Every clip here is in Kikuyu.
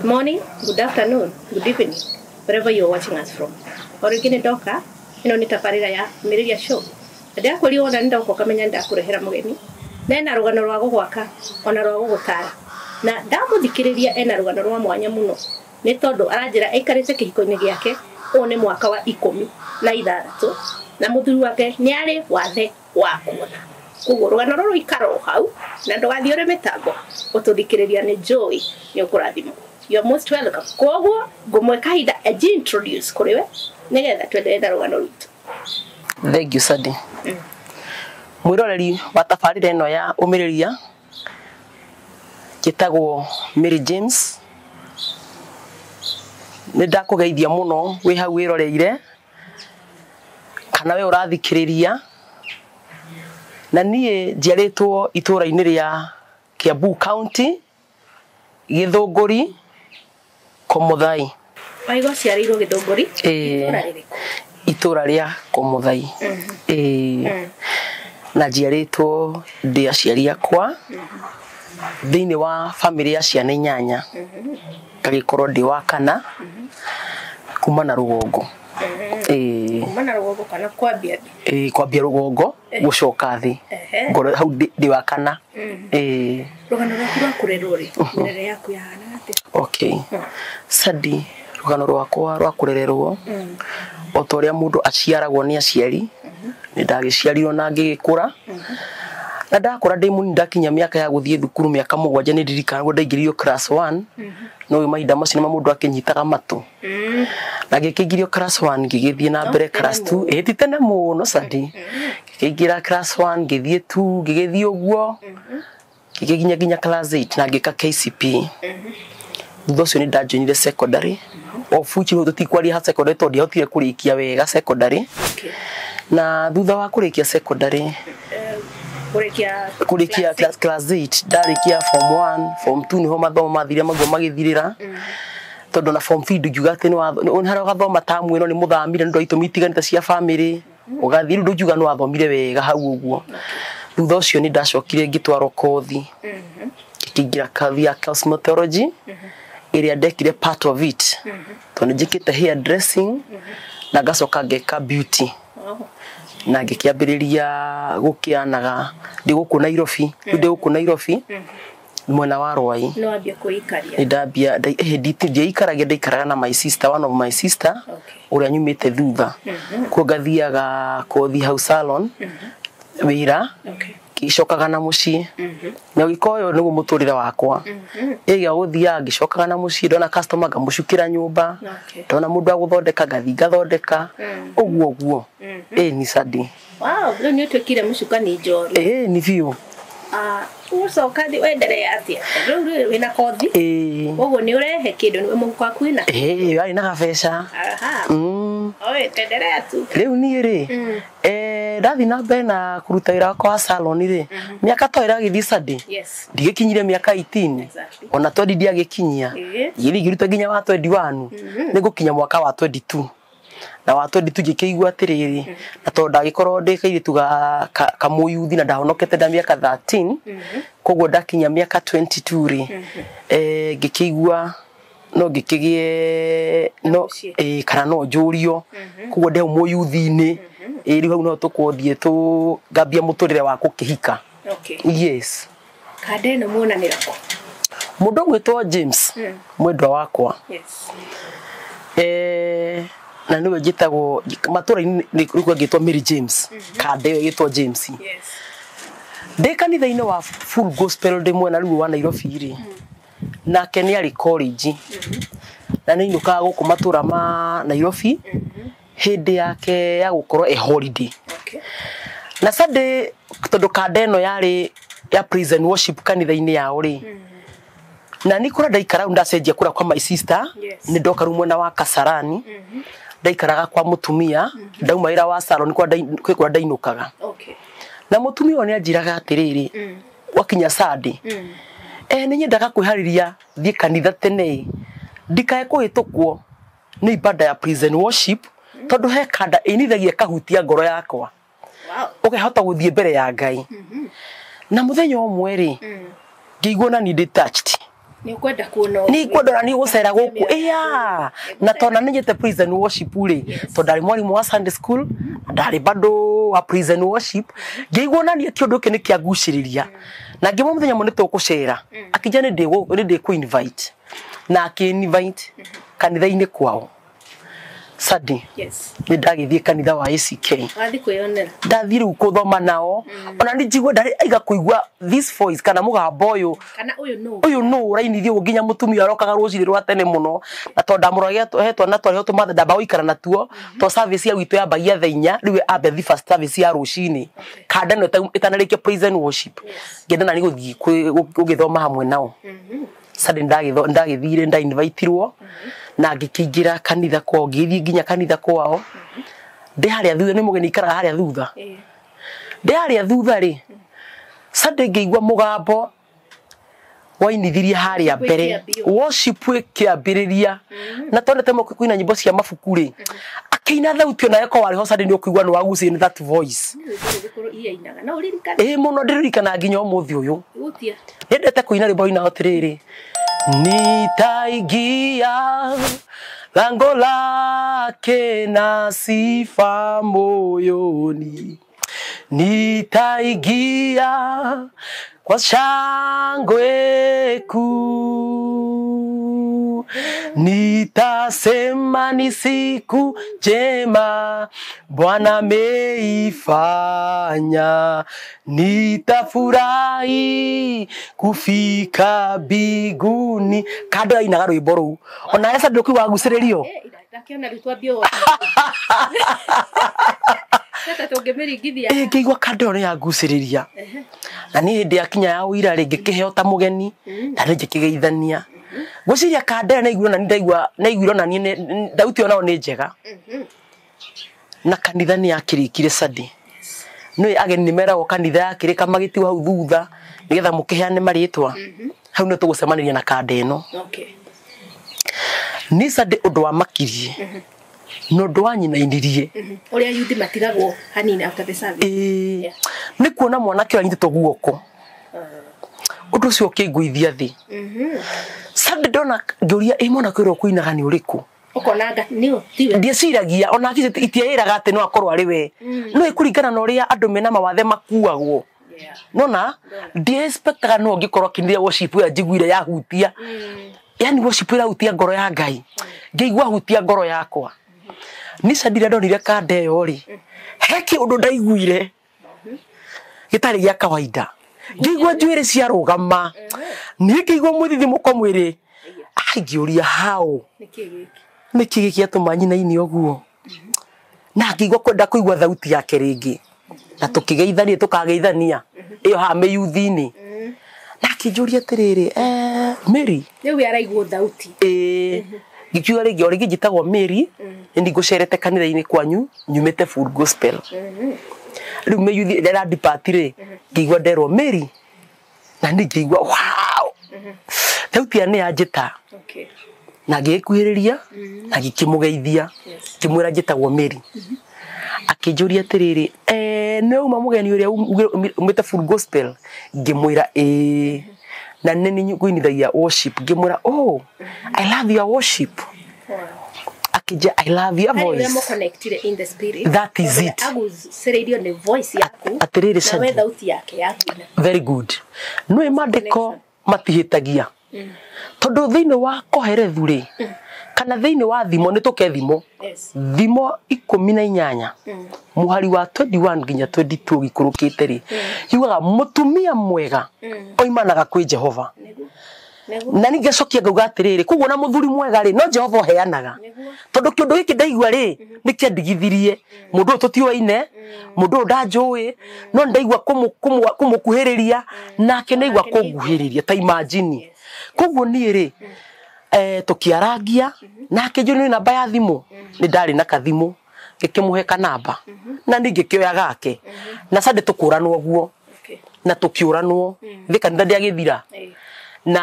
Morning, good afternoon, good evening, wherever you're watching us from. O rĩngĩ nĩ ndoka, ĩno nĩ tabarĩra ya Ũmĩrĩria Show. Na ndĩrakwĩria wona nĩ ndoka ũkamenya ndakũrehera mũgeni. Na ena rũgano rwa gũgwaka ona rwa gũgũtara. Na ndamũthikĩrĩria ena rũgano rwa mwanya mũno. Nĩ tondũ aranjĩra aikarĩte kĩhiko-inĩ gĩake ũyũ nĩ mwaka wa 16 na mũthuri wake nĩ arĩ wathe wa kuona. Koguo rũgano rũrũ ikara o hau na ndũgathiĩ ũrĩ mĩtambo ũtũthikĩrĩria nĩ Joy nĩ ũkũrathimwo. You are most welcome. Koguo ngũmwe kahinda aji introduce kũrĩ we nĩgetha twendelee na rũgano rwitũ. Thank you, Sadi. Mwĩroreri wa tabarĩra ĩno ya Ũmĩrĩria, njĩtagwo Mary James. Nĩ ndakũgeithia mũno wĩ hau wĩroreire kana we ũrathikĩrĩria. Na niĩ njiarĩtwo itũũra-inĩ rĩa Kiambu County, Gĩthũngũri, Komuthai. Waigua ũciarĩirwo Gĩthũngũri? Ĩĩ. Itũũra rĩrĩkũ? Itũũra rĩa Komuthai. Ĩĩ. Na njiarĩtwo ndĩ aciari akwa thĩinĩ wa bamĩrĩ ya ciana 8, ngagĩkorwo ndĩ wa kana kuma na rũgongo. Ĩĩ. Kuma na rũgongo kana kwambia thĩ? Ĩĩ, kwambia rũgongo gũcoka thĩ. Ngorwo hau ndĩ wa kana. Ĩĩ. Rũgano rwaku rwa kũrerwo rĩ, mĩrere yaku yahanaga atĩa? Okay. Sadi, rũgano rwakwa rwa kũrererwo o ta ũrĩa mũndũ aciaragwo nĩ aciari, nĩ ndagĩciarirwo na ngĩgĩkũra. Na ndakũra ndĩ mũnini ndakinya mĩaka ya gũthiĩ thukuru mĩaka 7 nĩ ndirikanaga nĩguo ndaingĩririo class 1. No ũyũ mahinda macio nĩmo mũndũ akĩnyitaga matũ. Na ngĩkĩingĩrio class 1 ngĩgĩthiĩ na mbere class 2. Ĩĩ ti tene mũno Sadi. Ngĩkĩingĩra class 1 ngĩthiĩ 2 ngĩgĩthiĩ ũguo. Ngĩgĩkinya nginya class 8 na ngĩka KCPE. Thutha ũcio nĩ ndajoinire secondary. Of which rĩu tũtikwaria ha secondary tondũ ndiahotire kũrĩkia wega secondary. Na thutha wa kũrĩkia secondary, Kũrĩkia kũrĩkia class 8, ndarĩkia form 1, form 2 nĩho mathomo mathire maguo magĩthirĩra. Tondũ na form 3 ndingiuga atĩ nĩ harĩa ũgathoma tamu ĩno nĩ mũthamire nĩ ũndũ wa itũmi itiganĩte cia bamĩrĩ. Ũgathiĩ rĩu ndũngiuga nĩ wathomire wega hau ũguo. Thutha ũcio nĩ ndacokire ngĩtwarwo kothi. Ngĩkĩingĩra kothi ya cosmetology ĩrĩa ndekire part of it. Tondũ njĩkĩte hair dressing na ngacoka ngeka beauty. Na ngĩkĩambĩrĩria gũkĩanaga ndĩ gũkũ Nairobi, rĩu ndĩ gũkũ Nairobi mwena wa Ruai. Nĩ wambia kwĩikaria? Nĩ ndambia, ndiaikaragia, ndaikaraga na my sister, one of my sister ũrĩa nyumĩte thutha. Kuo ngathiaga kothi hau salon wĩra, ngĩcokaga na mũciĩ. Na ũgĩkorwo ũyũ nĩguo mũtũrĩre wakwa. Ĩgĩa gũthiaga ngĩcokaga na mũciĩ, ndona customer ngamũcukĩra nyũmba, ndona mũndũ wa gũthondeka ngathiĩ ngathondeka, ũguo ũguo. Ĩĩ ni Sadi. Wow, rĩu nĩ ũtuĩkire mũcukani njorua. Ĩĩ ni biũ. Ũcoka thĩ wendelee atĩa? Rĩu rĩ wĩna kothi? Ĩĩ. Koguo nĩ ũrehe kĩndũ nĩ mũhuko waku wĩna? Ĩĩ, warĩ na gabeca. Oi, tenderea tu. Rĩu niĩ rĩ, ndathiĩ na mbere na kũruta wĩra wakwa wa salon rĩ, mĩaka to ĩragĩthiĩ Sadi. Ndigĩkinyire mĩaka 18. Ona 20 ndiagĩkinyia. Ngĩthiĩ ngĩruta nginya wa 21. Nĩ ngũkinya mwaka wa 22. Na wa 22 ngĩkĩigua atĩrĩrĩ, na tondũ ndagĩkorwo ndĩ kairĩtu kamũyuthi na ndahonokete nda mĩaka 13, koguo ndakinya mĩaka 22 rĩ, ngĩkĩigua no ngĩkĩgĩe no, Mũciĩ. kana no njũrio. Koguo ndĩ hau mũyuthi-inĩ. Rĩu hau no tũkũthiĩ ngambia mũtũrĩre wa gũkĩhika. Yes. Kanda ĩno muonanĩra kũ? Mũndũ ũgwĩtwo James, mwendwa wakwa. Na nĩwe njĩtagwo matũra-inĩ nĩkuo ngĩtwo Mary James. Kanda ĩyo ĩgĩtwo James. Ndĩ kanitha-inĩ wa Full Gospel ndĩ mwena rĩu wa Nairobi rĩ. Nake nĩ arĩ college. Na nĩ ainũkaga gũkũ matũra ma Nairobi hĩndĩ yake ya gũkorwo e holiday. Na Sunday tondũ kanda ĩno yarĩ ya praise and worship kanitha-inĩ yao rĩ. Na nĩ kũrĩa ndaikara rĩu ndacenjia kũrĩa kwa my sister, nĩ ndoka rĩu mwena wa Kasarani. Ndaikaraga kwa mũtumia, ndauma wĩra wa salon kwĩ kũrĩa ndainũkaga. Na mũtumia ũyũ nĩ anjĩraga atĩrĩrĩ, gwakinya Sunday, nĩ nyendaga kwĩharĩria thiĩ kanitha tene, ndikae kũhĩtũkwo nĩ ibada ya praise and worship, tondũ he kanda ĩnithagia ĩkahutia ngoro yakwa. Ũkahota gũthiĩ mbere ya Ngai. Na mũthenya ũmwe rĩ, ngĩigua na niĩ ndĩ touched. Nĩ ũkwenda kuona Nĩ kwenda na nĩ gũcera gũkũ ĩya na tondũ nĩ njĩte praise and worship rĩ, tondũ ndarĩ mwarimũ wa Sunday school, ndarĩ bado wa praise and worship, ngĩigua na niĩ kĩũndũ gĩkĩ nĩ kĩangucĩrĩria na ngĩmwe mũthenya mũnĩ tũkũcera akĩnjĩra nĩ ndĩkũ invite na akĩ invite kanitha-inĩ kwao Sunday. Yes. Nĩ ndagĩthiĩ kanitha wa ACK. Wathiĩ kwĩyonera. Ndathiĩ rĩu kũthoma nao ona nĩ njigua ndarĩ aiga kũigua this voice kana mũgambo ũyũ kana ũyũ nũ ũyũ nũ ũrainithia ũguo nginya mũtumia arokaga rũcinĩ rwa tene mũno na tondũ ndamũroragia he twana twarĩho tũmatha ndamba gũikara natuo to service ya gwitũ yambagia thaa inya rĩu ambe thi first service ya rũcinĩ kanda ĩno ĩtanarĩkia praise and worship ngĩenda nani gũthiĩ gũgĩthoma hamwe nao. Sunday ndagĩthire ndainvitirwo na ngĩkĩingĩra kanitha kwao ngĩthiĩ nginya kanitha kwao ndĩ harĩa thutha nĩ mũgeni ikaraga harĩa thutha ndĩ harĩa thutha rĩ Sunday ngĩigua mũgambo wainithirie harĩa mbere worship ĩkĩambĩrĩria na tonete kũina nyĩmbo cia mabuku rĩ akĩina thauti ona eko warĩ ho Sunday nĩ ũkũigua nĩ wagucĩrĩrio nĩ that voice. Ĩĩ mũno ndĩririkana nginya ũmũthĩ ũyũ nĩendete kũina rwĩmbo rũinaga atĩrĩrĩ nitaingia lango lake na sifa moyoni nitaingia kwa shangwe kuu nitasema ni siku njema Bwana ameifanya nitafurahi kufika biguni kando ainaga rwĩmbo rũu ona esa ndũkũigua agucĩrĩrio ndakiona rĩu twambie ngĩigua kando ĩyo nĩ yangucĩrĩria na niĩ hĩndĩ yakinya ya ũira rĩ ngĩkĩheo ta mũgeni na nĩ ngĩkĩgeithania ngwĩciria kanda ĩyo naiguire ona niĩ thauti ĩyo nao nĩ njega na kanitha nĩ yakĩrĩkire Sunday nĩ ageni nĩ meragwo kanitha yakĩrĩka magĩtigwo hau thutha nĩgetha mũkĩheane marĩtwa hau nĩ tũgũcemanĩria na kanda ĩno. Nĩ Sunday ũndũ wa makirie na ũndũ wa nyinainirie ũrĩa yuthi matigagwo hanini after the service nĩ kuona mwanake ũyũ anyitĩtwo guoko ũndũ ũcio ũkĩngũithia thĩ. Sunday ndona ngĩũria ĩ mwanake ũrĩa ũkũinaga nĩ ũrĩkũ ũkona nĩ tiwe ndieciragia ona itiĩraga atĩ no akorwo arĩ we no ĩkũringana na ũrĩa andũ mena mawathe makuagwo nona ndiexpectaga no ngĩkorwo akĩnithia worship ĩrĩa njiguire yahutia yani worship ĩrahutia ngoro ya Ngai ngĩigua hutia ngoro yakwa nĩ Sunday rĩrĩa ndonire kanda ĩyo rĩ he kĩũndũ ndaiguire gĩtarĩ gĩa kawaida ngĩigua njuĩrĩ ciarũgama niĩ ngĩigua mũthithimũko mwĩrĩ ngĩũria hau nĩkĩ gĩkĩ gĩatũma nyinaine ũguo na ngĩigua kwenda kũigua thauti yake rĩngĩ na tũkĩgeithania tũkageithania ĩyo haha mĩyuthi-inĩ na akĩnjũria atĩrĩrĩ Mary rĩu araigua thauti ĩĩ ngĩkiuga rĩngĩ o rĩngĩ njĩtagwo Mary nĩ ngũcerete kanitha-inĩ kwanyu nyumĩte Full Gospel rĩu mĩyuthi ĩrĩa depart rĩ ngĩigua nderwo Mary na nĩ ngĩigua wow thauti ya nĩ yanjĩta na ngĩgĩkuhĩrĩria na ngĩkĩmũgeithia ngĩmwĩra njĩtagwo Mary akĩnjũria atĩrĩrĩ nĩ uma mũgeni ũrĩa umĩte Full Gospel ngĩmwĩra ĩĩ na nĩ nĩ ngũinithagia worship ngĩmwĩra oh I love your worship akĩnjĩra I love your voice in the spirit that is it agucĩrĩirio nĩ voice yaku atĩrĩrĩ na we thauti yake ya kũina very good nĩ maandĩko matihĩtagia tondũ thĩinĩ wa Koherethu rĩ kana thĩinĩ wa thimo nĩ tũke thimo thimo 18 mũhari wa 21 nginya 22 gĩikũrũkĩte rĩ yugaga mũtumia mwega oimanaga kwĩ Jehova na ningĩcokia ngauga atĩrĩrĩ koguo na mũthuri mwega rĩ no Jehova ũheanaga tondũ kĩũndũ gĩkĩ ndaigua rĩ nĩ kĩandigithirie mũndũ ũyũ tũtiũaine mũndũ ũyũ ndanjũĩ no ndaigua kũmũkuhĩrĩria nake ndaigua kũnguhĩrĩria ta imagine koguo niĩ rĩ tũkĩarangia nake njũĩ nĩ namba ya thimũ nĩ ndarĩ na kathimũ ngĩkĩmũhe kanamba na niĩ ngĩkĩoya gake na Sunday tũkũranwo guo na tũkĩũranwo thĩ kanitha ndĩagĩthira na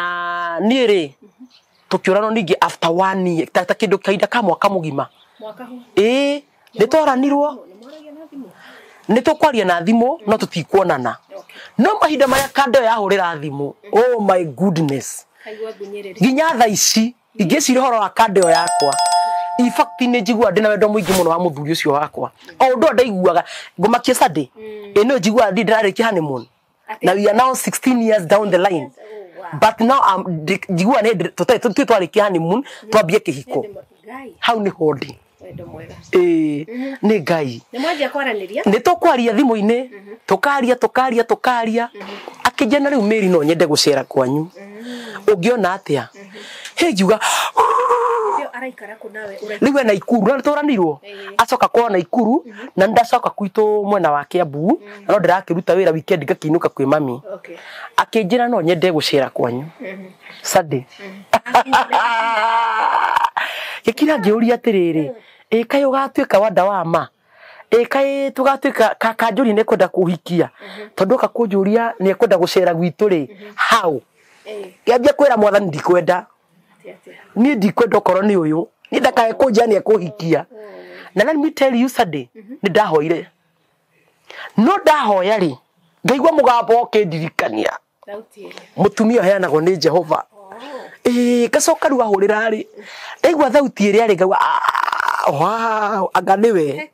niĩ rĩ tũkĩũranwo ningĩ after one year ta kĩndũ kahinda ka mwaka mũgima ĩĩ nĩ twaranirwo nĩ tũkwaria na thimũ no tũtikuonana no mahinda marĩa kanda ĩyo yahũrĩra thimũ oh my goodness Nginya thaa ici ingĩciria ũhoro wa kanda ĩyo yakwa. In fact nĩ njiguaga ndĩna wendo mũingĩ mũno wa mũthuri ũcio wakwa. O ũndũ ndaiguaga ngũmakia Sunday. Ĩ no njiguaga ndi ndĩrarĩkia honeymoon. Na we are now 16 years down the line. But now I'm njiguaga nĩ tũtarĩ twarĩkia honeymoon twambie kĩhiko. Hau nĩho ndĩ. Ĩĩ nĩ Ngai. Nĩ mwanjia kwaranĩria? Nĩ tũkwaria thimũ-inĩ, tũkaria tũkaria tũkaria. Akĩnjĩra na rĩu Mary no nyende gũcera kwanyu. Ũngĩona atĩa? Hĩ ngiuga araikara kũ nawe ũraikara? Rĩu ena Ikuru na nĩtũranirwo. Acoka kwao Naikuru na nĩndacoka gwitũ mwena wa Kiambu na no ndĩrakĩruta wĩra weekend ngakĩinũka kwĩ mami. Akĩnjĩra no nyende gũcera kwanyu. Sunday. Gĩkira ngĩũria atĩrĩrĩ, ĩ kaĩ ũgatuĩka wanda wa ma? Ĩ kaĩ tũgatuĩka kanjũri nĩ ekwenda kũhikia? Tondũ oka kũnjũria nĩ ekwenda gũcera gwitũ rĩ, how? Ngĩambia kwĩra mwathani ndikwenda. Niĩ ndikwenda okorwo nĩ ũyũ. Niĩ ndakae kũnjĩra nĩ ekũhikia. Na let me tell you Sunday, nĩ ndahoire. No ndahoya rĩ, ngaigua mũgambo ũkĩndirikania. Mũtumia ũheanagwo nĩ Jehova. Ĩĩ ngacoka rĩu ahũrĩra rĩ, ndaigua thauti ĩrĩa rĩ ngaigua wow, anga nĩwe.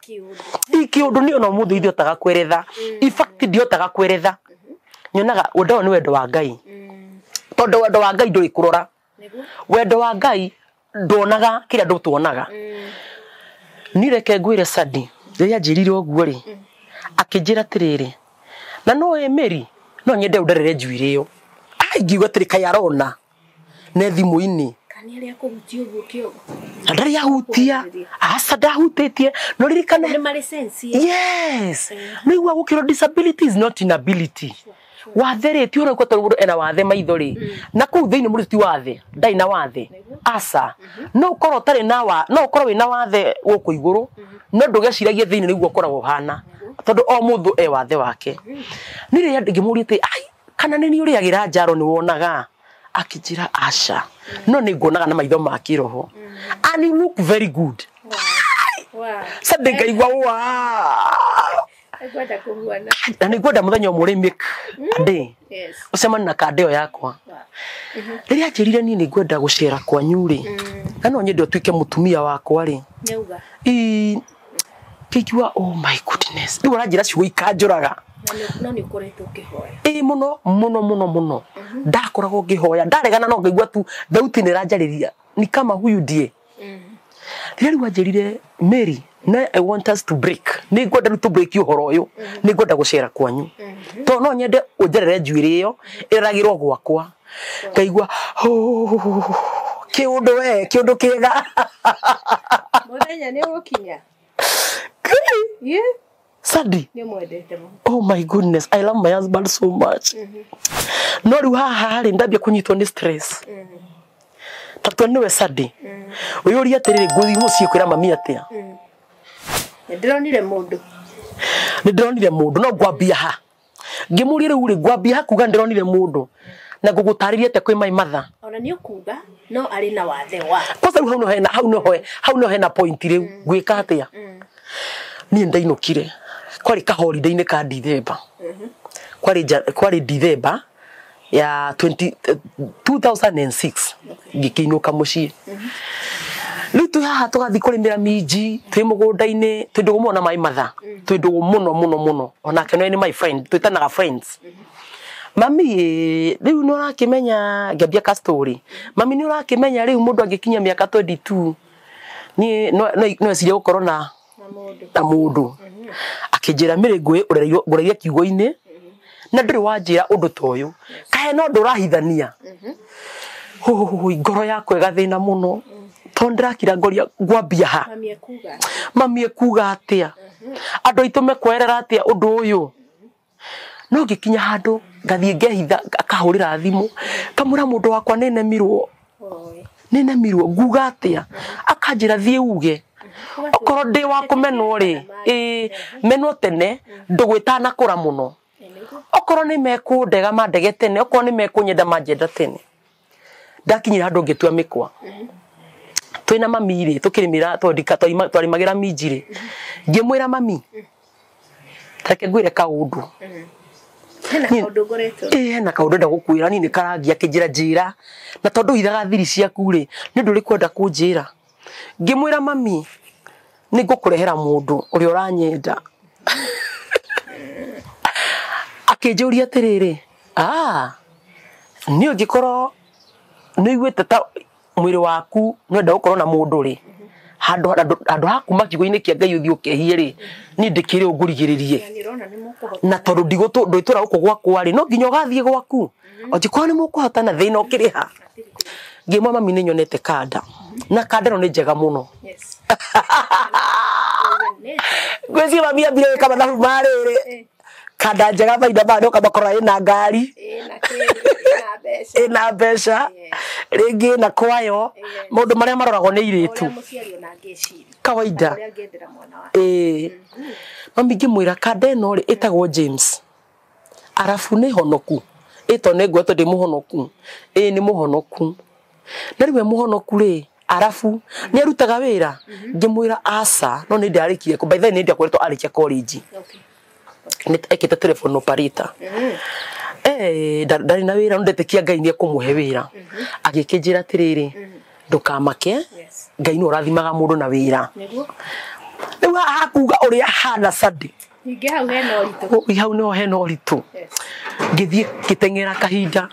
Ĩ kĩũndũ niĩ ona ũmũthĩ ndihotaga kweretha. In fact ndihotaga kweretha. Nyonaga wendo ũyũ nĩ wendo wa Ngai. Tondũ wendo wa Ngai ndũrĩ kũrora. Wendo wa Ngai nduonaga kĩrĩa andũ tuonaga. Niĩ reke ngwĩre Sunday, rĩrĩa anjĩrire ũguo rĩ, akĩnjĩra atĩrĩrĩ, na no ĩ Mary, no nyende ũnderere njuĩrĩ ĩyo. Ai ngiuga atĩrĩ kaĩ arona ne thimũ-inĩ. Kana arĩa akũhutia ũguo kĩongo? Na ndarĩ ahutia. Aca ndahutĩtie. No ririkane. Nĩ marĩ sense. Yes. Nĩ igua gũkĩrwo disability is not inability. Wathe rĩ ti ũhoro ũrĩa mũndũ ena wathe maitho rĩ. Na kũu thĩinĩ mũndũ ti wathe, ndarĩ na wathe. Aca. No ũkorwo ũtarĩ na wa, no ũkorwo wĩna wathe gũkũ igũrũ, no ndũgeciragie thĩinĩ nĩguo ũkoragwo ũhana. Tondũ o mũndũ e wathe wake. Niĩ rĩrĩa ngĩmũria atĩ, ai, kana nĩ niĩ ũrĩagĩra njaro nĩ wonaga? Akĩnjĩra aca. No nĩ nguonaga na maitho ma kĩroho. And you look very good. Wow. Sunday ngaigua wow. Ngwenda kũhuana. Na nĩ ngwenda mũthenya ũmwe ũrĩ make a day. Yes. Ũcemanie na kanda ĩyo yakwa. Rĩrĩa anjĩrire niĩ nĩ ngwenda gũcera kwanyu rĩ, na no nyende ũtuĩke mũtumia wakwa rĩ. Nĩauga. Ĩ ngĩigua oh my goodness. Rĩu aranjĩra ciugo ikanjũraga. No nĩ ũkoretwo ũkĩhoya. Ĩ mũno mũno mũno mũno. Ndakoragwo ngĩhoya, ndaregana no ngaigua tu thauti nĩ ĩranjarĩria. Ni kama huyu ndiye. Rĩrĩa rĩu anjĩrire Mary, na I want us to break. Nĩ ngwenda rĩu tũ break ũhoro ũyũ. Nĩ ngwenda gũcera kwanyu. Tondũ no nyende ũnjerere njuĩrĩ ĩyo ĩreragĩrwo gwakwa. Ngaigua kĩũndũ we, kĩũndũ kĩega. Mũthenya nĩ ũgũkinya. Sunday. Nĩ mwendete mũno. Oh my goodness, I love my husband so much. No rĩu haha rĩ ndambia kũnyitwo nĩ stress. Tatu nĩwe Sunday. Ũyũrie atĩrĩrĩ ngũthiĩ mũciĩ kwĩra mami atĩa? Nĩ ndĩronire mũndũ. Nĩ ndĩronire mũndũ no ngwambia ha. Ngĩmũria rĩu rĩ ngwambia ha kuga ndĩronire mũndũ. Na ngũgũtarĩria atĩa kwĩ my mother. Ona nĩ ũkuga no arĩ na wathe wa. Kwanza rĩu hau no hena point rĩu ngwĩka atĩa? Niĩ ndainũkire. Kwarĩ ka holiday-inĩ ka December. Kwarĩ December ya 2006 ngĩkĩinũka mũciĩ. Rĩu twĩ haha tũgathiĩ kũrĩmĩra minji, twĩ mũgũnda-inĩ, twĩ ndũgũ mũno na my mother. Twĩ ndũgũ mũno mũno mũno. Onake nĩ my friend, twĩtanaga friends. Mami rĩu nĩ ũrakĩmenya, ngĩambia ka story. Mami nĩ ũrakĩmenya rĩu mũndũ angĩkinya mĩaka 22 niĩ no ecirie gũkorwo na mũndũ. Akĩnjĩra Mary ngũreire kiugo-inĩ na ndũrĩ wanjĩra ũndũ ta ũyũ. Kahe no ndũrahithania. Ngoro yakwa ĩgathĩna mũno. Tondũ ndĩrakira ngoria ngwambia ha. Mami ekuga atĩa? Andũ aitũ mekwerera atĩa ũndũ ũyũ? No ngĩkinya handũ ngathiĩ ngehitha akahũrĩra thimũ kamũra mũndũ wakwa nĩnemirwo. Nĩnemirwo nguga atĩa? Akanjĩra thiĩ uge. Okorwo ndĩ wa kũmenwo rĩ, ĩ menwo tene ndũgũ ĩtanakũra mũno. Okorwo nĩ mekũndega mandege tene, okorwo nĩ mekũnyenda manjenda tene. Ndakinyire handũ ngĩtua mĩkwa. Twĩna mami rĩ, tũkĩrĩmĩra twarĩmagĩra minji rĩ. Ngĩmwĩra mami, reke ngwĩre kaũndũ. Hena kaũndũ ngoretwo. Hena kaũndũ ndenda gũkwĩra niĩ nĩ karangia akĩnjĩra njĩra na tondũ hithaga thiri ciaku rĩ nĩ ũndũ ũrĩkũ wenda kũnjĩra. Ngĩmwĩra mami nĩ ngũkũrehera mũndũ ũrĩa ũranyenda. Akĩnjũria atĩrĩrĩ, niĩ ũngĩkorwo nĩ ũiguĩte ta mwĩrĩ waku nĩwenda gũkorwo na mũndũ rĩ, handũ ha kuma kiugo-inĩ kĩa Ngai ũthiĩ ũkehie rĩ, niĩ ndĩkĩrĩ ũngũrigĩrĩrie. Na tondũ ndwĩtũra gũkũ gwakwa rĩ, no nginya ũgathiĩ gwaku. Angĩkorwo nĩ mũkũhotana thĩna ũkĩrĩha. Ngĩmwĩra mami nĩ nyonete kanda. Na kanda ĩno nĩ njega mũno. Ngwĩciria mami ambire gwĩka mathabu ma rĩrĩ. Kanda njega mahinda maya nĩũkamakora ĩna ngari. Ĩna mbeca. Rĩngĩ ĩna kwayo. Maũndũ marĩa maroragwo nĩ airĩtu. Kawaida. Mami ngĩmwĩra kanda ĩno rĩ ĩtagwo James. Arabu nĩ honoku. Ĩto nĩ ngwetwo ndĩ mũhonoku. Ĩĩ nĩ mũhonoku. Na rĩu we mũhonoku rĩ, arabu nĩ arutaga wĩra. Ngĩmwĩra aca, no nĩ ndarĩkirie. By the way nĩ ndakoretwo arĩkia college. Nĩ ekĩte telephone operator. Ndarĩ na wĩra no ndetĩkia Ngai nĩ ekũmũhe wĩra. Agĩkĩnjĩra atĩrĩrĩ, ndũkamake, Ngai nĩ ũrathimaga mũndũ na wĩra. Rĩu haha hakuga ũrĩa hana Sunday. Ningĩ hau hena ũritũ. Hau nĩho hena ũritũ. Ngĩthiĩ ngĩteng'era kahinda.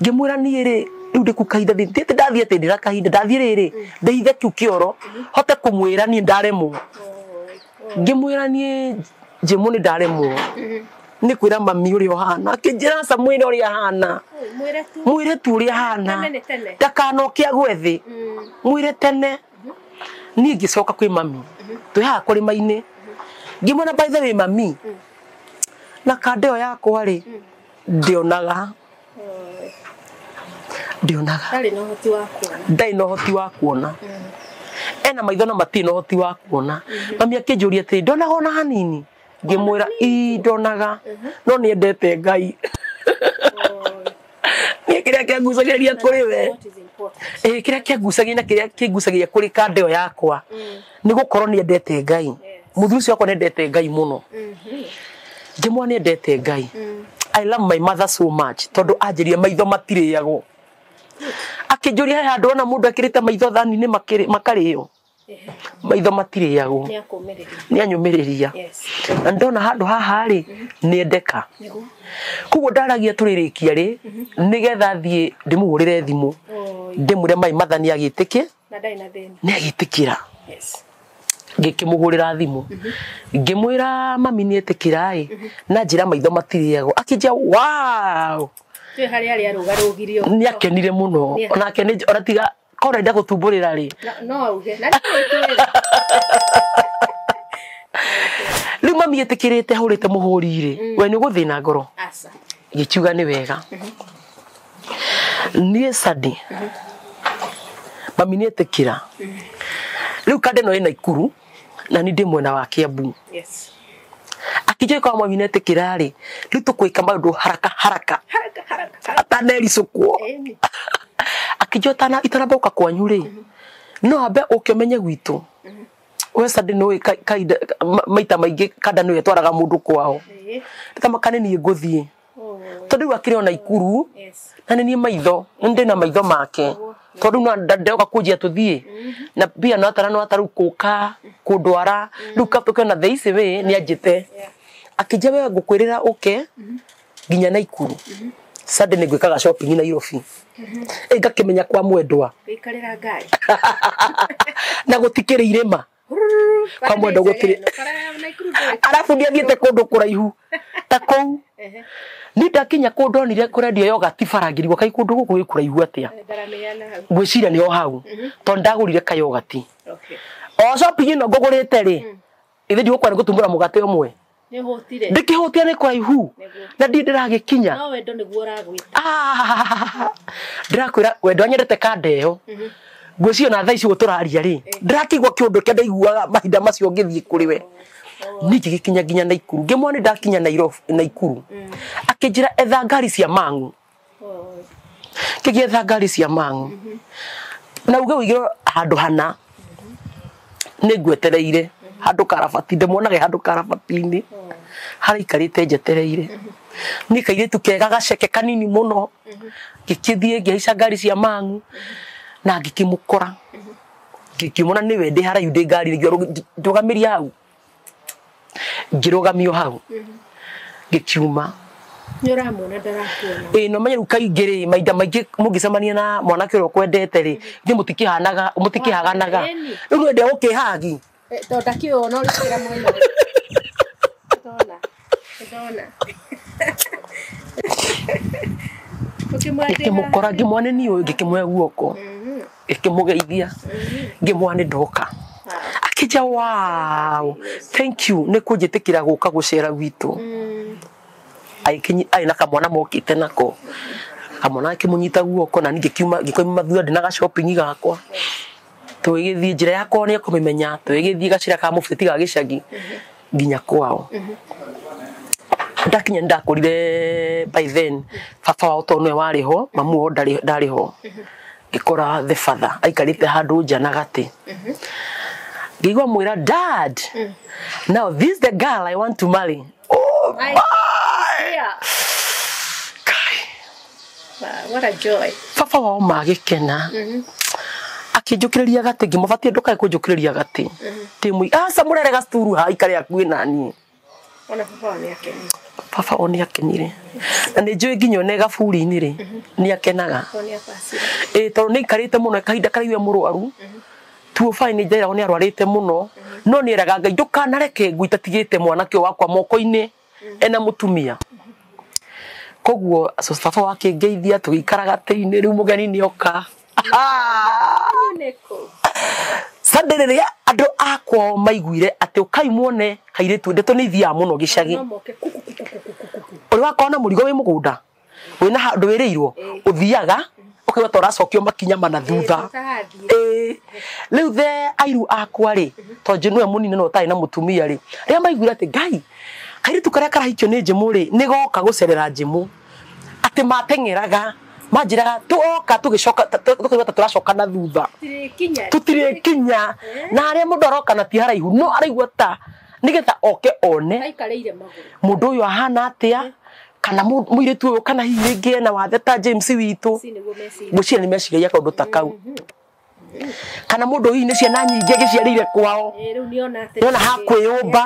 Ngĩmwĩra niĩ rĩ, rĩu ndĩku kahinda ndĩthiĩte ndathiĩ atĩ ndĩra kahinda ndathiĩ rĩrĩ ndĩhithe kĩu kĩoro hote kũmwĩra niĩ ndaremwo. Ngĩmwĩra niĩ Jimũ nĩ ndaremwo. Nĩ kwĩra mami ũrĩa ũhana. Akĩnjĩra aca mwĩre ũrĩa ahana. Mwĩre tu ũrĩa ahana. Ndakanoke agwe thĩ. Mwĩre tene. Niĩ ngĩcoka kwĩ mami. Twĩ haha kũrĩma-inĩ. Ngĩmwĩra by the way mami. Na kanda ĩyo yakwa rĩ ndĩonaga. Ndĩonaga. Ndarĩ na ũhoti wa kuona. Ndarĩ na ũhoti wa kuona. Ena maitho na matirĩ na ũhoti wa kuona. Mami akĩnjũria atĩrĩ, ndonaga ona hanini. Ngĩmwĩra ii ndonaga no nĩendete Ngai. Niĩ kĩrĩa kĩangucagĩrĩria kũrĩ we. Kĩrĩa kĩangucagĩrĩria na kĩrĩa kĩngucagĩrĩria kũrĩ kanda ĩyo yakwa nĩ gũkorwo nĩendete Ngai. Mũthuri ũcio wakwa nĩendete Ngai mũno. Ngĩmwĩra nĩendete Ngai. I love my mother so much tondũ anjĩrire maitho matirĩagwo. Akĩnjũria he handũ ona mũndũ ekĩrĩte maitho thani-inĩ makarĩo. Maitho matirĩagwo. Nĩ anyũmĩrĩria. Na ndona handũ haha rĩ nĩendeka. Koguo ndaragia tũrĩrĩkia rĩ nĩgetha thiĩ ndĩmũhũrĩre thimũ ndĩmwĩre mai matha nĩ agĩtĩkĩ nĩ agĩtĩkĩra. Ngĩkĩmũhũrĩra thimũ ngĩmwĩra mami nĩ etĩkĩra ĩ na njĩra maitho matirĩagwo. Akĩnjĩra wow. Nĩ akenire mũno onake nĩ ona tiga korwo enda gũtumbũrĩra rĩ no auge na nĩ rĩu mami etĩkĩrĩte ahũrĩte mũhũri rĩ we nĩ ũgũthĩna ngoro. Ngĩkiuga nĩ wega. Niĩ Sunday mami nĩ etĩkĩra. Rĩu kanda ĩno ĩ Naikuru na niĩ ndĩ mwena wa Kiambu. Akĩnjĩra korwo mami nĩ etĩkĩra rĩ rĩu tũkwĩka maũndũ haraka haraka atanericũkwo. Akĩnjĩra itanamba gũka kwanyu rĩ no ambe ũke ũmenye gwitũ. We Sunday nĩ ũĩ maita maingĩ kanda nĩyo ĩtwaraga mũndũ kwao. Ndĩkamaka nĩ niĩ ngũthiĩ. Tondũ rĩu akĩrĩ o Naikuru na nĩ niĩ maitho nĩ ndĩ na maitho make. Tondũ rĩu ndoka kũnjia tũthiĩ na pia no atara no ataru kũka kũndwara rĩu tũkĩona the easy way nĩ anjĩte. Akĩnjĩra we ngũkwĩrĩra ũke nginya Naikuru. Sunday nĩ ngwĩkaga shopping Nairobi. Ngakĩmenya kwa mwendwa. Wĩikarĩra ngari. Na gũtikĩrĩ irĩma. Kwa mwendwa gũtirĩ. Arabu ndiathiĩte kũndũ kũraihu ta kũu. Niĩ ndakinya kũndũ ndonire kũrendio yogati bara ngĩrigwo kaĩ kũndũ gũkũ gwĩ kũraihu atĩa. Ngwĩciria nĩ o hau tondũ ndagũrire kayogati. O shopping ĩno ngũgũrĩte rĩ ithe ndigũkwa nĩ gũtumbũra mũgate ũmwe. Ndĩkĩhũtia nĩ kũraihu na ndirĩ ndĩragĩkinya. No wendo nĩguo ũragwĩta. Ndĩrakwĩra wendo anyendete kanda ĩyo. Ngwĩciria na thaa ici ũguo tũraria rĩ ndĩrakĩigua kĩũndũ kĩrĩa ndaiguaga mahinda macio ngĩthiĩ kũrĩ we. Niĩ ngĩgĩkinya nginya Naikuru. Ngĩmwona nĩ ndakinya Nairobi Naikuru. Akĩnjĩra etha ngari cia mang'u. Ngĩgĩetha ngari cia mang'u. Na uge ũigĩrwo handũ hana nĩ ngwetereire handũ karabati ndĩmuonage handũ karabati-inĩ. Haraikarĩte njetereire. Nĩ kairĩtu kega gaceke kanini mũno. Ngĩkĩthiĩ ngĩhaica ngari cia mang'u na ngĩkĩmũkora. Ngĩkĩmwona nĩwe ndĩ haraihu ndĩ ngari ndũgamĩria hau. Ngĩrũgamio hau. Ngĩkiuma. Nĩ ũramuona ndarakuona. Ĩĩ no menye rĩu kaingĩ rĩ mahinda maingĩ mũngĩcemania na mwanake ũrĩa ũkwendete rĩ ithuĩ mũtikĩhanaga mũtikĩhaganaga. Rĩu nĩ wende gũkĩhagi. Tondũ ndakĩũĩ ona ũrĩkĩra mwena. Ndona. Ndona. Ngĩkĩmũkora ngĩmwona nĩ ũyũ ngĩkĩmuoya guoko. Ngĩkĩmũgeithia. Ngĩmwona nĩ ndoka. Akĩnjĩra wow, thank you nĩ kũnjĩtĩkĩra gũka gũcera gwitũ. Arĩ na kamwana mokĩte nako. Kamwana akĩmũnyita guoko na niĩ ngĩkiuma ngĩkoima thutha ndĩ na ga shopping gakwa. Tũgĩgĩthiĩ njĩra yakwa nĩ ekũmĩmenya tũgĩgĩthiĩ gacĩra ka mũbĩti ga gĩcagi nginya kwao. Ndakinya nĩndakorire by then baba wao tondũ nĩwe warĩ ho mamu wao ndarĩ ho. Ngĩkora the father aikarĩte handũ nja na gatĩ. Ngĩigua mwĩra dad, now this is the girl I want to marry. Oh my! Kai. Wow, what a joy. Baba wao magĩkena. Akĩnjũkĩrĩria gatĩ ngĩmũbatie ndũkae kũnjũkĩrĩria gatĩ. Ndĩmũi aca mũrere gacuru ha ikare hakuhĩ na niĩ. Ona baba wao nĩakenire. Baba wao nĩakenire. Na nĩ njũĩ nginya one gaburi-inĩ rĩ nĩakenaga. Ĩĩ tondũ nĩaikarĩte mũno kahinda karaihu e mũrwaru. 205 nĩ njĩragwo nĩ arwarĩte mũno no nĩ eraga Ngai ndũkanareke ngui itatigĩte mwanake ũyũ wakwa moko-inĩ ena mũtumia. Koguo baba wake akĩngeithia tũgĩikara gatĩ-inĩ rĩu mũgeni nĩoka. Sunday rĩrĩa andũ akwao maiguire atĩ ũkai muone kairĩtu ndeto nĩ ithiaga mũno gĩcagi. Ũrĩ wakorwo na mũrigo wĩ mũgũnda wĩna handũ wĩrĩirwo ũthiaga ũkaigua ta ũracokio makinya mana thutha. Rĩu the airu akwa rĩ tondũ nĩwe mũnini no ũtarĩ na mũtumia rĩ rĩrĩa maiguire atĩ Ngai kairĩtu karĩa karahikio nĩ Njimũ rĩ nĩ goka gũcerera Njimũ atĩ mateng'eraga manjĩraga tuoka tũgĩcoka tũkaigua ta tũracoka na thutha tũtirĩkinya na harĩa mũndũ aroka na ti haraihu no araigua ta nĩgetha oke one mũndũ ũyũ ahana atĩa kana mũirĩtu ũyũ kana hihi rĩngĩ ena wathe ta James witũ ngwĩciria nĩ meciragia kaũndũ ta kau kana mũndũ hihi nĩ ciana nyingĩ agĩciarĩire kwao nĩona hakwĩyũmba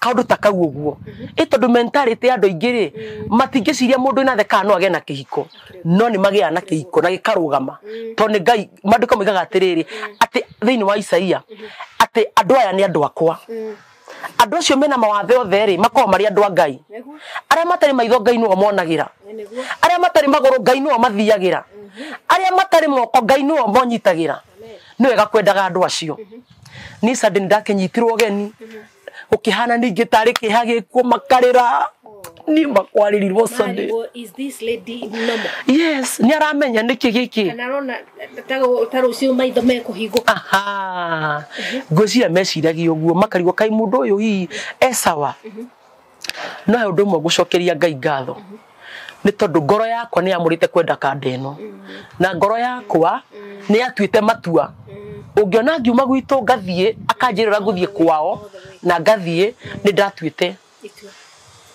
kaũndũ ta kau ũguo. Ĩ tondũ mentality ya andũ aingĩ rĩ matingĩciria mũndũ wĩna the kana no agĩe na kĩhiko no nĩ magĩaga na kĩhiko na gĩkarũgama tondũ nĩ Ngai maandĩko moigaga atĩrĩrĩ atĩ thĩinĩ wa Isaia atĩ andũ aya nĩ andũ akwa. Andũ acio mena mawathe othe rĩ makoragwo marĩ andũ a Ngai. Arĩa matarĩ maitho Ngai nĩo monagĩra. Arĩa matarĩ magũrũ Ngai nĩo mathiagĩra. Arĩa matarĩ moko Ngai nĩo monyitagĩra. Nĩ wega kwendaga andũ acio. Niĩ Sunday nĩndakĩnyitirwo ũgeni gũkĩhana ningĩ tarĩ kĩeha gĩkuo makarĩra. Niĩ makwarĩrirwo Sunday. Is this lady normal? Yes, nĩ aramenya nĩkĩ gĩkĩ. Kana arona ta rũciũ maitho mekũhingũka. Aha. Ngwĩciria meciragia ũguo makarigwo kaĩ mũndũ ũyũ hihi e sawa. No he ũndũ ũmwe ngũcokeria Ngai ngatho. Nĩ tondũ ngoro yakwa nĩ yamũrĩte kwenda kanda ĩno. Na ngoro yakwa nĩ yatuĩte matua. Ũngĩona ngiuma gwitũ ngathiĩ akanjĩra ũrĩa ngũthiĩ kwao na ngathiĩ nĩ ndatuĩte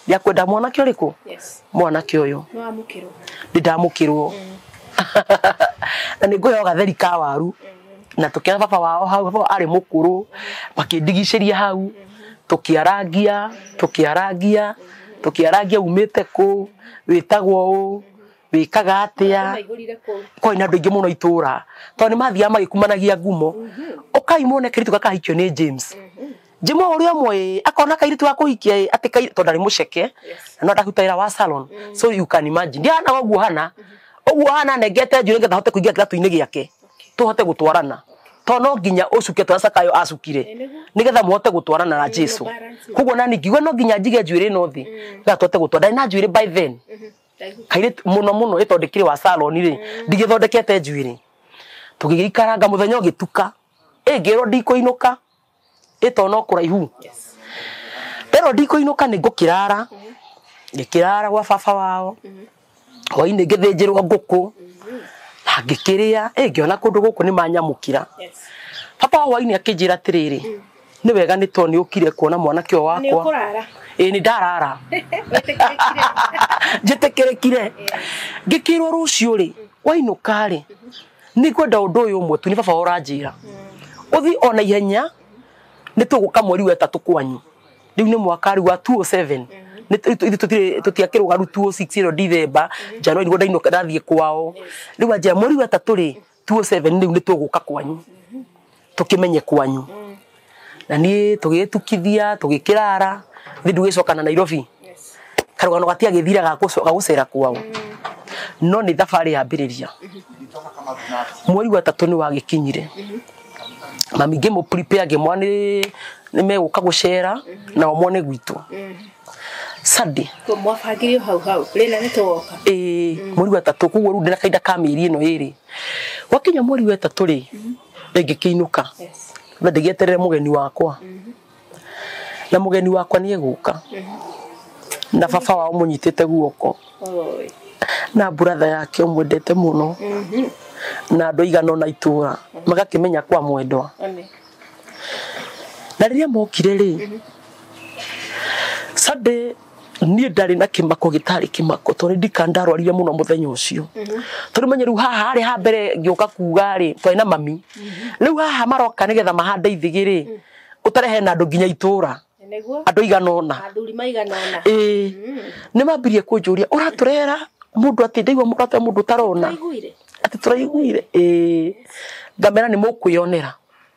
rĩa kwenda mwanake ũrĩkũ? Mwanake ũyũ. Nĩ ndamũkĩrwo. Na nĩ ngũheo gatheri ka waru. Na tũkĩona baba wao hau, baba arĩ mũkũrũ, makĩndigicĩria hau, tũkĩarangia, tũkĩarangia, tũkĩarangia umĩte kũ, wĩtagwo ũ, wĩkaga atĩa. Kwarĩ na andũ aingĩ mũno itũra tondũ nĩ mathiaga magĩkumanagia ngumo. Ũkai muone kairĩtu gaka kahikio nĩ James. Jimo ũrĩa ũmwe akona kairĩtu ga kũhikia atĩ tondũ ndarĩ mũceke na no ndaruta wĩra wa salon. So you can imagine ndihanaga ũguo hana ũguo hana nengete njuĩrĩ nĩgetha hote kũingĩra kĩratũ-inĩ gĩake tũhote gũtwarana tondũ no nginya ũcuke tũrĩa Zakayo acukire nĩgetha mũhote gũtwarana na Jesu. Koguo nani ngiuga no nginya njige njuĩrĩ ĩno thĩ nĩgetha tũhote gũtwarana. Ndarĩ na njuĩrĩ by then kairĩtu mũno mũno ĩ tondũ ndĩkĩrĩ wa salon rĩ ndigĩthondekete njuĩrĩ. Tũgĩgĩikaranga mũthenya ũgĩtuka ĩ ngĩrwo ndikũinũka ĩ tondũ no kũraihu. Nderwo ndikũinũka nĩ ngũkĩrara. Ngĩkĩrara gwa baba wao. Hwainĩ ngĩthĩnjĩrwo ngũkũ. Na ngĩkĩrĩa ĩ ngĩona kũndũ gũkũ nĩ manyamũkĩra. Baba wa hwainĩ akĩnjĩra atĩrĩrĩ Nĩ wega nĩ tondũ nĩ ũkire kuona mwanake ũyũ Nĩ wakwa. ũkũrara. Ĩĩ nĩ ndarara. Wĩtĩkĩrĩkire. Njĩtĩkĩrĩkire. Ngĩkĩrwo rũciũ rĩ, wainũka rĩ, nĩ ngwenda ũndũ ũyũ ũmwe tu nĩ baba ũranjĩra. Ũthiĩ ona ihenya nĩ tũgũka mweri wa ĩtatũ kwanyu. Rĩu nĩ mwaka rĩu wa 2007. Nĩ ithuĩ tũtiakĩrũga rĩu 2006 ĩno December, January nĩguo ndainũka ndathiĩ kwao. Rĩu anjĩra mweri wa ĩtatũ rĩ, 2007 rĩu nĩ tũgũka kwanyu. Tũkĩmenye kwanyu. Na niĩ tũgĩtukithia, tũgĩkĩrara, thiĩ ndũgĩcoka na Nairobi. Yes. Karũgano gatiagĩthira ga gũcera kwao. No nĩ thabarĩ yambĩrĩria. Mweri wa ĩtatũ nĩ wagĩkinyire. Mami ngĩmũ prepare ngĩmwĩra nĩ megũka gũcera na mone gwitũ. Sunday. Ko mwabangire hau hau. Rĩna nĩ tũgoka. Ĩĩ mweri wa ĩtatũ koguo rĩu ndĩna kahinda ka mĩeri ĩno ĩrĩ. Gwakinya mweri wa ĩtatũ rĩ, ngĩkĩinũka. Yes. Na ndĩgĩeterere mũgeni wakwa. Na mũgeni wakwa nĩ egũka. Na baba wao mũnyitĩte guoko. Oi. Na buratha yake ũmwendete mũno. Na andũ aigana ũna itũra magakĩmenya kwa mwendwa. One. Na rĩrĩa mokire rĩ, Sunday niĩ ndarĩ na kĩmako gĩtarĩ kĩmako tondũ ndika ndarwarire mũno mũthenya ũcio. Tondũ menye rĩu haha rĩ ha mbere ngĩũka kuga rĩ twarĩ na mami. Rĩu haha maroka nĩgetha mahande ithĩgĩ rĩ, ũtarehe na andũ nginya itũra. Nĩguo. Andũ aigana ũna. Athuri maigana ũna. Ĩĩ. Nĩ mambirie kũnjũria ũratũrehera mũndũ atĩ ndaigua mũratũrehera mũndũ ũtarona. Tũraiguire. Atĩ tũraiguire. Ĩĩ. Ngamera nĩ mũkwĩyonera.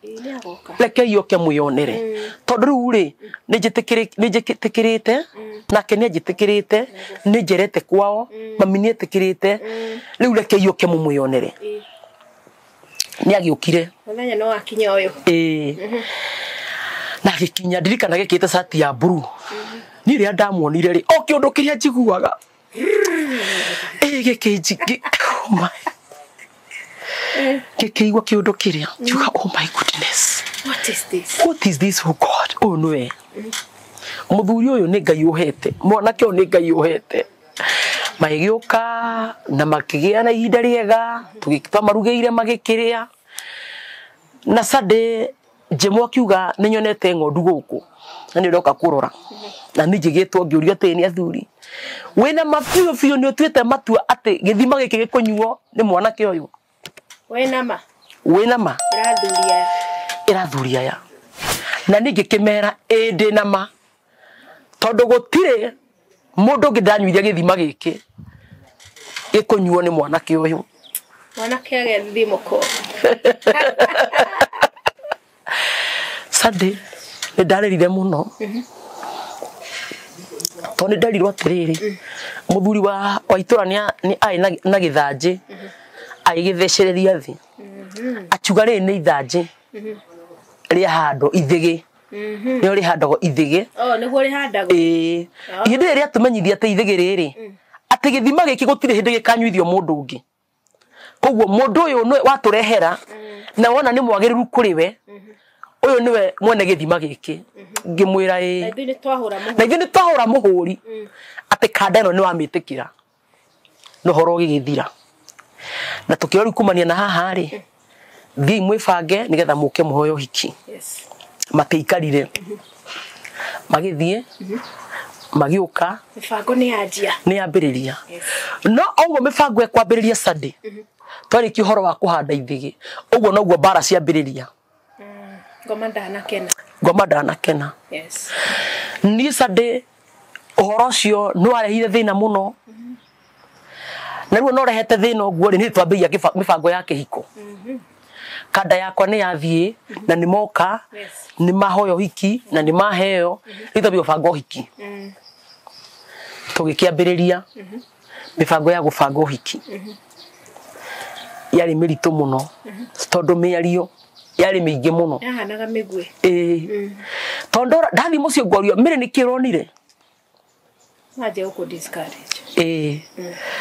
Ĩĩ nĩ agoka. Rekei oke mwĩyonere. Tondũ rĩu rĩ, nĩ njĩtĩkĩrĩte, nake nĩ anjĩtĩkĩrĩte, nĩ njerete kwao, mami nĩ etĩkĩrĩte, rĩu rekei oke mũmwĩyonere. Ĩĩ. Nĩ agĩũkire. Mũthenya no wakinya ũyũ. Ĩĩ. Na agĩkinya ndirikana gekĩte cati ya blue. Niĩ rĩrĩa ndamuonire rĩ, o kĩũndũ kĩrĩa njiguaga. Ĩĩ gĩkĩnjingĩ. Oh my. Ngĩkĩigua kĩũndũ kĩrĩa. Ngiuga oh my goodness. What is this? What is this, oh God? Ũyũ nĩwe. Mũthuri ũyũ nĩ Ngai ũhete. Mwanake ũyũ nĩ Ngai ũhete. Magĩũka na makĩgĩa na ihinda rĩega, twamarugĩire magĩkĩrĩa. Na Sunday Jemo akiuga nĩ nyonete ng'ondu gũkũ na nĩ ũroka kũrora. Na niĩ njĩgĩtwo ngĩũrio atĩ nĩ athuri. Wĩna ma biũ biũ nĩ ũtuĩte matua atĩ gĩthima gĩkĩ gĩkũnyuo nĩ mwanake ũyũ. Wĩna ma. Wĩna ma. Ĩrathuri aya. Ĩrathuri aya. Na niĩ ngĩkĩmera ĩĩ ndĩna ma. Tondũ gũtirĩ mũndũ ũngĩ ndanyuithia gĩthima gĩkĩ gĩkũnyuo nĩ mwanake ũyũ. Mwanake agĩthiĩ mũko. Sunday nĩ ndarĩrire mũno. Tondũ nĩ nderirwo atĩrĩrĩ, mũthuri wa itũra nĩ arĩ na gĩthanjĩ, agĩgĩthecereria thĩ. Akiuga rĩrĩ nĩ ithanjĩ rĩahandwo ithĩgĩ. Nĩo rĩhandagwo ithĩgĩ. Oh, nĩguo rĩhandagwo. Ĩĩ. Ihinda rĩrĩa rĩatũmenyithia atĩ ithĩgĩ rĩrĩ, atĩ gĩthima gĩkĩ gũtirĩ hĩndĩ gĩkanyuithio mũndũ ũngĩ. Koguo mũndũ ũyũ nĩwe watũrehera na wona nĩ mwagĩrĩru kũrĩ we, ũyũ nĩwe mwene gĩthima gĩkĩ. Ngĩmwĩra ĩĩ. Na ithuĩ nĩ twahũra mũhũri. Na ithuĩ nĩ twahũra mũhũri. Atĩ kanda ĩno nĩ wamĩtĩkĩra. Na ũhoro ũgĩgĩthira. Na tũkĩrora rĩu kumania na haha rĩ, thiĩi mwĩbange nĩgetha mũke mũhoe ũhiki. Yes. Matiaikarire. Magĩthiĩ, magĩũka. Mĩbango nĩ yanjia. Nĩ yambĩrĩria. Yes. No ũguo mĩbango ĩkwambĩrĩria Sunday. Twarĩkia ũhoro wa kũhanda ithĩgĩ. Ũguo noguo mbara ciambĩrĩria. Ngoma ndanakena. Ngoma ndanakena. Yes. Niĩ Sunday ũhoro ũcio nĩ warehire thĩna mũno. Na rĩu no rehete thĩna ũguo rĩ, nĩ twambĩrĩria mĩbango ya kĩhiko. Kanda yakwa nĩ yathiĩ na nĩ moka, Yes. nĩ mahoya ũhiki na nĩ maheo, rĩu twambie gũbanga ũhiki. Tũgĩkĩambĩrĩria mĩbango ya gũbanga ũhiki. Yarĩ mĩritũ mũno tondũ mĩario yarĩ mĩingĩ mũno. Yahanaga mĩguĩ. Ĩĩ. Tondũ ndathiĩ mũciĩ ngorio mĩrĩ nĩkĩ ũronire? Manjia gũkũ discourage. Ĩĩ.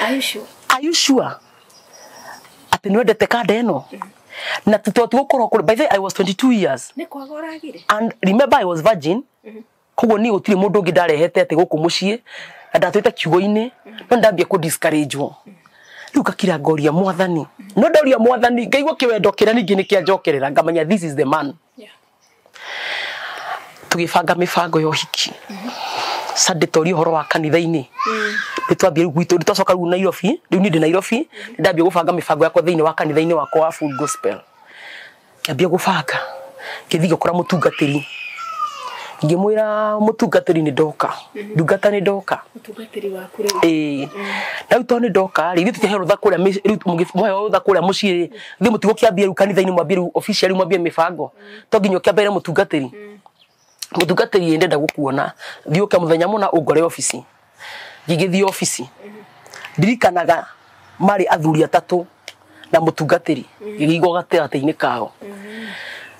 Are you sure? Are you sure? Atĩ nĩ wendete kanda ĩno? Na tũtigũkorwo kũrĩ, by the way, I was 22 years. Nĩ kwaga ũragire? And remember I was virgin. Koguo niĩ gũtirĩ mũndũ ũngĩ ndarehete atĩ gũkũ mũciĩ na ndatwĩte kiugo-inĩ no ndambia kũ discourage wo. Rĩu ngakira ngoria mwathani. No ndoria mwathani ngaigua kĩwendo kĩrĩa ningĩ nĩ kĩanjokerera ngamenya this is the man. Yeah. Tugibanga mibango ya uhiki. Sunday tori uhoro wa kanitha-ini. Nĩ twambia rĩu gwitũ, nĩ twacoka rĩu Nairobi, rĩu niĩ ndĩ Nairobi, ndambia gũbanga mĩbango yakwa thĩinĩ wa kanitha-inĩ wakwa wa Full Gospel. Ngĩambia gũbanga, ngĩthiĩ ngĩkora mũtungatĩri. Ngĩmwĩra mũtungatĩri nĩ ndoka, ndungata nĩ ndoka. Mũtungatĩri waku rĩu. Ĩĩ. Na rĩu tondũ nĩ ndoka rĩ, ithuĩ tũtiaheo rũtha kũrĩa rĩu mũheo rũtha kũrĩa mũciĩ rĩ, ithuĩ mũtigũkĩambia rĩu kanitha-inĩ mwambie rĩu officially mwambie mĩbango. To nginya ũkĩambĩre mũtungatĩri. Mũtungatĩri ndenda gũkuona, thiĩ ũke mũthenya mũna ũngore obici. Ngĩgĩthiĩ obici. Ndirikanaga marĩ athuri atatũ na mũtungatĩri, ngĩigwo gatagatĩ-inĩ kao.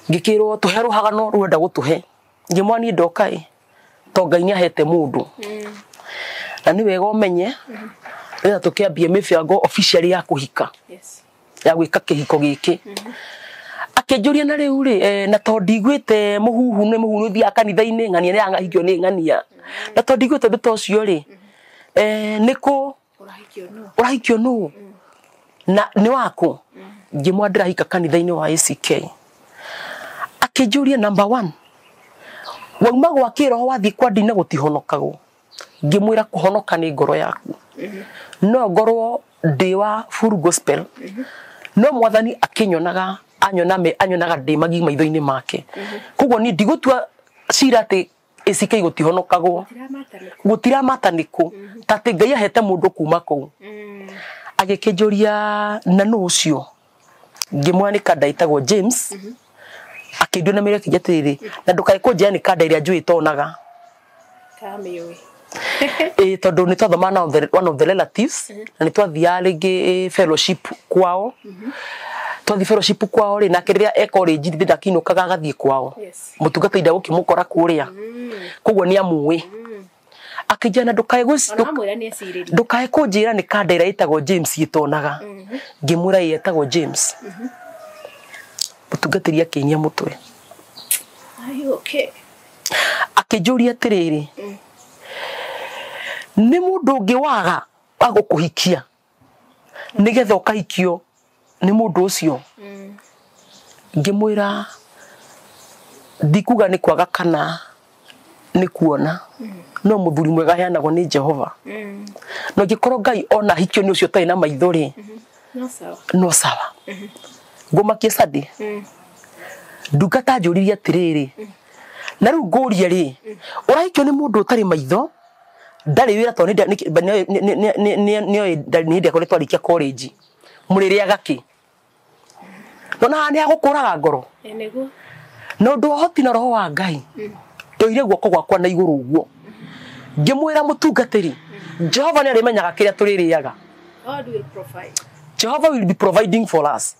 Ngĩkĩrwo tũhe rũhagano rũrenda gũtũhe. Ngĩmwĩra niĩ ndoka ĩ, to Ngai nĩahete mũndũ. Na nĩ wega ũmenye, rĩrĩa tũkĩambie mĩbango officially ya kũhika. Ya gwĩka kĩhiko gĩkĩ. Akĩnjũria na rĩu rĩ, na to ndigwĩte mũhuhu nĩ mũhuhu nĩ ũthiaga kanitha-inĩ, ng'ania nĩ yang'ahikio nĩ ng'ania. Na to ndigwĩte ũndũ ta ũcio rĩ, nĩkũ ũrahikio nũ? Na nĩ wakũ? Ngĩmwĩra ndĩrahika kanitha-inĩ wa ACK. Akĩnjũria number 1, wauma gwa kĩroho wathiĩ kwa ndini gũtihonokagwo. Ngĩmwĩra kũhonoka nĩ ngoro yaku. No ngorwo ndĩ wa Full Gospel, no mwathani akĩnyonaga, anyonaga ndĩ magi maitho-inĩ make. Koguo niĩ ndigũtua cira atĩ ACK gũtihonokagwo. Gũtiramata nĩkũ. Ta atĩ Ngai ahete mũndũ kuma kũu. Agĩkĩnjũria na nũ ũcio? Ngĩmwĩra nĩ kanda ĩtagwo James. Akĩnduĩra na mĩrũ akĩnjĩra atĩrĩrĩ, na ndũkae kũnjĩra nĩ kanda ĩrĩa njũĩ itonaga. Kamĩũĩ. Ĩĩ, tondũ nĩ twathomaga na one of the relatives, na nĩ twathiaga rĩngĩ fellowship kwao. Twathiĩ fellowship kwao rĩ, nake rĩrĩa e college rĩ, ndakinũkaga agathiĩ kwao. Mũtungatĩri ndagũkĩmũkora kũrĩa. Koguo nĩ amũĩ. Akĩnjĩra na ndũkae ndũkae kũnjĩra nĩ kanda ĩrĩa ĩtagwo James ĩtonaga. Ngĩmwĩra ĩĩ ĩtagwo James. Mũtungatĩri akĩinia mũtwe. Are you okay? Akĩnjũria atĩrĩrĩ, nĩ mũndũ ũngĩ waga wa gũkũhikia nĩgetha ũkahikio nĩ mũndũ ũcio? Ngĩmwĩra ndikuga nĩ kwaga kana nĩ kuona, no mũthuri mwega aheanagwo nĩ Jehova. No angĩkorwo Ngai ona hikio nĩ ũcio ũtarĩ na maitho rĩ, no sawa. Ngũmakie Sunday. Ndungata njũririe atĩrĩrĩ, na rĩu ngũrie rĩ, ũrahikio nĩ mũndũ ũtarĩ maitho, ndarĩ wĩra tondũ nĩoĩ nĩ hĩndĩ akoretwo arĩkia college, mũrĩrĩaga kĩ? Nona haha nĩ hagũkũraga ngoro. Na ũndũ wa ũhoti na roho wa Ngai, ndoire guoko gwakwa na igũrũ ũguo. Ngĩmwĩra mũtungatĩri, Jehova nĩ arĩmenyaga kĩrĩa tũrĩrĩaga. God will provide. Jehovah will be providing for us.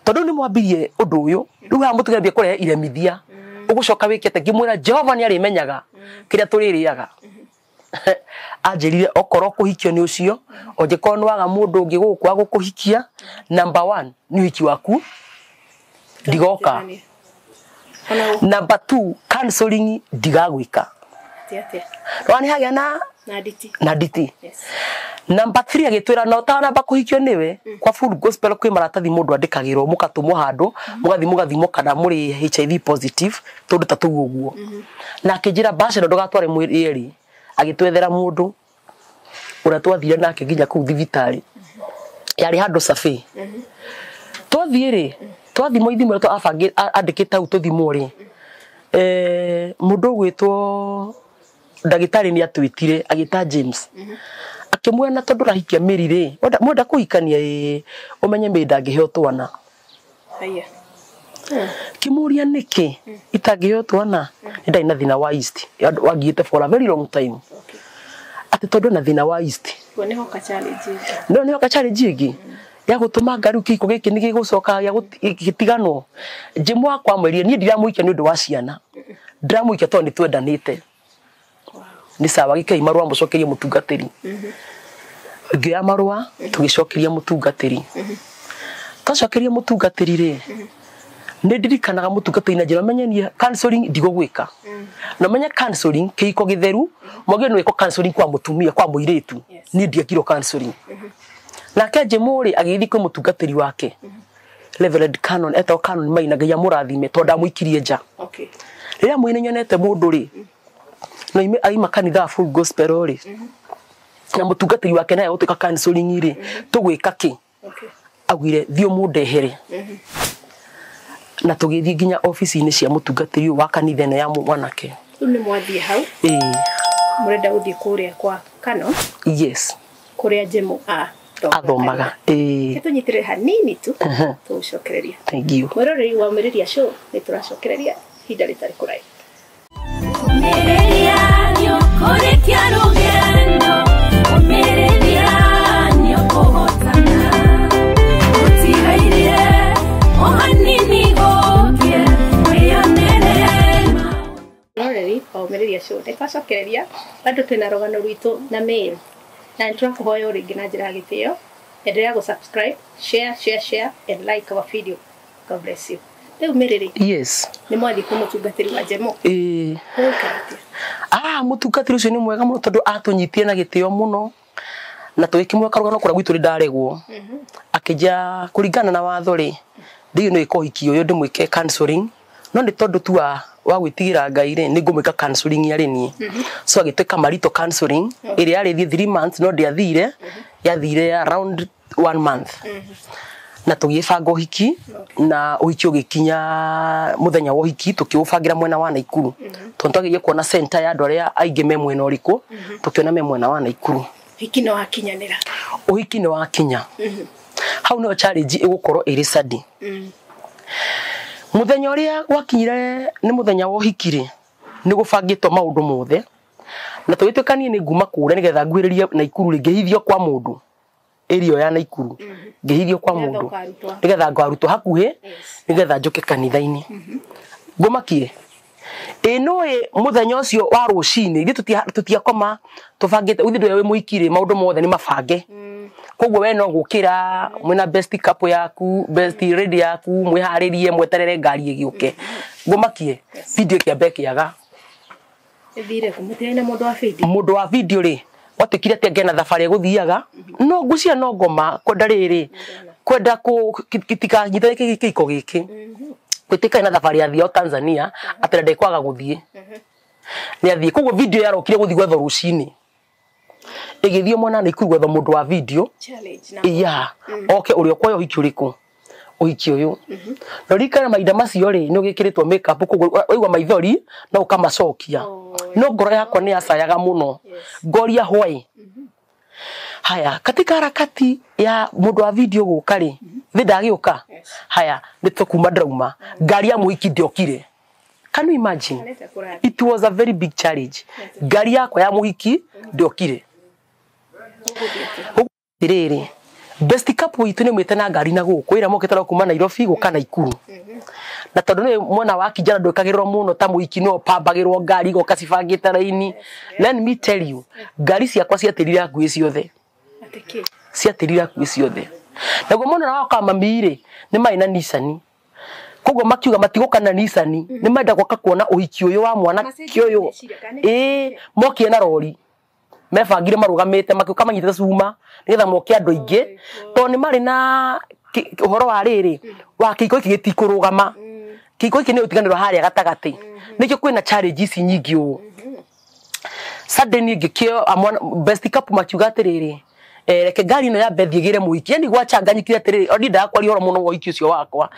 Tondũ nĩ mwambirie ũndũ ũyũ, rĩu haha mũtũgambia kũrehe iremithia. Ũgũcoka wĩke atĩa? Ngĩmwĩra Jehova nĩ arĩmenyaga kĩrĩa tũrĩrĩaga. Anjĩrire okorwo kũhikio nĩ ũcio, ũngĩkorwo nĩ waga mũndũ ũngĩ gũkũ wa gũkũhikia, number 1 nĩ ũhiki waku ndigoka. Number 2 counseling ndigagwĩka. Nĩ hagĩa na nditi. Number 3 agĩtwĩra no ũtanamba kũhikio nĩwe, kwa Full Gospel kwĩ maratathi mũndũ andĩkagĩrwo mũgatũmwo handũ, mũgathiĩ mũgathimwo kana mũrĩ HIV positive, tũndũ ta tũu ũguo. Na akĩnjĩra bachelor ndũgatware mwĩrĩ erĩ. Agĩtwethera mũndũ ũrĩa twathire nake nginya kũu thibitarĩ. Yarĩ handũ cafe. Twathiĩ rĩ, twathimwo ithimo iria andĩkĩte hau tũthimwo rĩ, mũndũ ũgwĩtwo ndagĩtarĩ nĩ atwĩtire agĩta James. Akĩmwĩra na tondũ ũrahikia Mary rĩ, mwenda kũhikania ĩ, ũmenye Mary ndangĩheo twana. Kĩmũria nĩkĩ itangĩheo twana? Nĩ ndarĩ na thĩna wa yeast, wangiĩte for a very long time. Atĩ tondũ na thĩna wa yeast. No nĩho ka challenge ĩngĩ ya gũtũma nga rĩu kĩhiko gĩkĩ nĩ gĩgũcoka gĩa gĩtiganwo. Njĩmũ wakwa amwĩrire niĩ ndiramũhikia nĩ ũndũ wa ciana, ndĩramũhikia tondũ nĩ twendanĩte. Nĩ sawa, gĩkei marũa mũcokerie mũtungatĩri. Ngĩoya marũa tũgĩcokeria mũtungatĩri. Twacokeria mũtungatĩri rĩ, nĩ ndirikanaga mũtungatĩri na njĩra menye niĩ counseling ndigũgwĩka. Na menye counseling kĩhiko gĩtheru, mwagĩrĩirwo nĩ gwĩkwo counseling kwa mũtumia, kwa mũirĩtu. Niĩ ndiekirwo counseling. Nake Njĩmũ rĩ agĩgĩthiĩ kwĩ mũtungatĩri wake. Reverend Canon etagwo Canon Maina Ngai amũrathime tondũ ndamũikirie nja. Okay. Rĩrĩa mwene nyonete mũndũ rĩ no ime aima kanitha wa Full Gospel rĩ na mũtungatĩri wake naye gũtuĩka counseling rĩ tũgwĩka kĩ? Okay. Augire thiĩ ũmũndehere. Na tũgĩthiĩ nginya obici-inĩ cia mũtungatĩri ũyũ wa kanitha ĩno ya mwanake. Rĩu nĩ mwathiĩ hau Ĩĩ. mũrenda gũthiĩ kũrĩa kwa Canon Yes. kũrĩa Jemu Athomaga. Ĩĩ. Tũnyitĩrĩre hanini tu tũgũcokereria. Thank you. Mwĩroreri wa Ũmĩrĩria Show nĩ tũracokereria ihinda rĩtarĩ kũraihu. Ũmĩrĩria nĩũkũrĩkia rũgendo, ũmĩrĩria nĩũkũhotana. Gũtigaire o hanini gũkĩe, wĩyonere maũndũ. Mwĩroreri wa Ũmĩrĩria Show nĩ twacokereria bado twĩna rũgano rwitũ na mail na nĩ tũrakũhoya o rĩngĩ na njĩra ya gĩtĩo endelea gũ subscribe, share, share, share and like our video. God bless you. Rĩu Mary rĩ, Yes. nĩ mwathiĩ kwĩ mũtungatĩri wa Jemu Ĩĩ. gũgũikara atĩa? Mũtungatĩri ũcio nĩ mwega mũno tondũ atũnyitire na gĩtĩo mũno na tũgĩkĩmwĩka karũgano kũrĩa gwitũ nĩ ndaregwo. Akĩnjĩra kũringana na watho rĩ ndiũĩ no ĩka ũhiki ũyũ ndĩmwĩke counseling no nĩ tondũ tu wa gwĩtigĩra Ngai rĩ nĩ ngũmwĩka counseling arĩ niĩ. So agĩtuĩka marital counseling ĩrĩa yarĩ thiĩ 3 months no ndĩathire yathire around 1 month. Na tũgĩbanga ũhiki na ũhiki ũgĩkinya mũthenya wa ũhiki tũkĩũbangĩra mwena wa Naikuru tondũ twagĩire kuona center ya andũ arĩa aingĩ me mwena ũrĩkũ tũkĩona me mwena wa Naikuru. Ũhiki nĩ wakinyanĩra. Ũhiki nĩ wakinya. Hau nĩho challenge ĩgũkorwo ĩrĩ sadi. Mũthenya ũrĩa gwakinyire nĩ mũthenya wa ũhiki rĩ nĩ gũbangĩtwo maũndũ mothe na tũgĩtuĩka niĩ nĩ nguma kũrĩa nĩgetha nguhĩrĩrie Naikuru rĩ ngĩhithio kwa mũndũ ĩrio ya Naikuru ngĩhithio kwa Nĩgetha mũndũ ũkarutwo. nĩgetha ngarutwo hakuhĩ nĩgetha njũke kanitha-inĩ. Ngũmakie ĩ nũĩ mũthenya ũcio wa rũcinĩ ithuĩ tũtiakoma tũbangĩte ũthiĩ ndũrĩa wĩ mũhiki rĩ maũndũ mothe nĩ mabange. Koguo we no gũkĩra mwĩna best couple yaku best lady yaku mwĩharĩrie mweterere ngari ĩgĩũke. Ngũmakie video ĩkĩamba ĩkĩaga. Ĩthire kũ? Mũtirĩ na mũndũ wa video? Mũndũ wa video rĩ gwatuĩkire atĩ angĩena thabarĩ egũthiaga no ngũcia no ngoma kwenda rĩrĩ kwenda gĩtikanyitane kĩhiko gĩkĩ gwĩtĩka ena thabarĩ athiao Tanzania atĩ ndekwaga gũthiĩ nĩ athiĩ. Koguo video yarokire gũthiĩ gwetha rũcinĩ ĩgĩthiĩ mwena Naikuru gwetha mũndũ wa video Challenge na yeah oke ũrĩa ũkuoya ũhiki ũrĩkũ ũhiki ũyũ na ririkana mahinda macio rĩ nĩ ũgĩkĩrĩtwo makeup koguo waigua maithori no ũkamacokia no ngoro yakwa nĩ yacayaga mũno ngoria why. Haya katika harakati ya mũndũ wa video gũka rĩ thĩ ndagĩũka haya nĩ tũkuma ndĩrauma ngari ya mũhiki ndĩokire. Can you imagine? It was a very big challenge. Ngari yakwa ya mũhiki ndĩokire. Rĩrĩ best couple itũ nĩ mwĩte na ngari na gũkũ ĩrĩa mokĩte no kuma Nairobi gũka Naikuru na tondũ nĩ mwena wa kijana ndwĩkagĩrĩrwo mũno ta mũhiki no pambagĩrwo ngari igoka cibangĩte raini. Let me tell you ngari ciakwa ciatĩrire hakuhĩ ciothe ciatĩrire hakuhĩ ciothe naguo mwena wa mami rĩ nĩ marĩ na Nissan koguo makiuga matigũka na Nissan nĩ menda gũka kuona ũhiki ũyũ wa mwanake ũyũ ĩĩ mokire na rori mebangire marũgamĩte makĩũka manyitĩte cuma nĩgetha moke andũ aingĩ tondũ nĩ marĩ na ũhoro wa rĩrĩ wa kĩhiko gĩkĩ gĩtikũrũgama kĩhiko gĩkĩ nĩ gũtiganĩrwo harĩa gatagatĩ nĩkĩo kwĩna challenge ici nyingĩ ũũ. Suddenly ngĩkĩo best couple makiuga atĩrĩrĩ reke ngari ĩno yambe thiĩ ĩgĩre mũhiki yani gwachanganyikire atĩrĩrĩ ndindaga kwaria ũhoro mũno wa ũhiki ũcio wakwa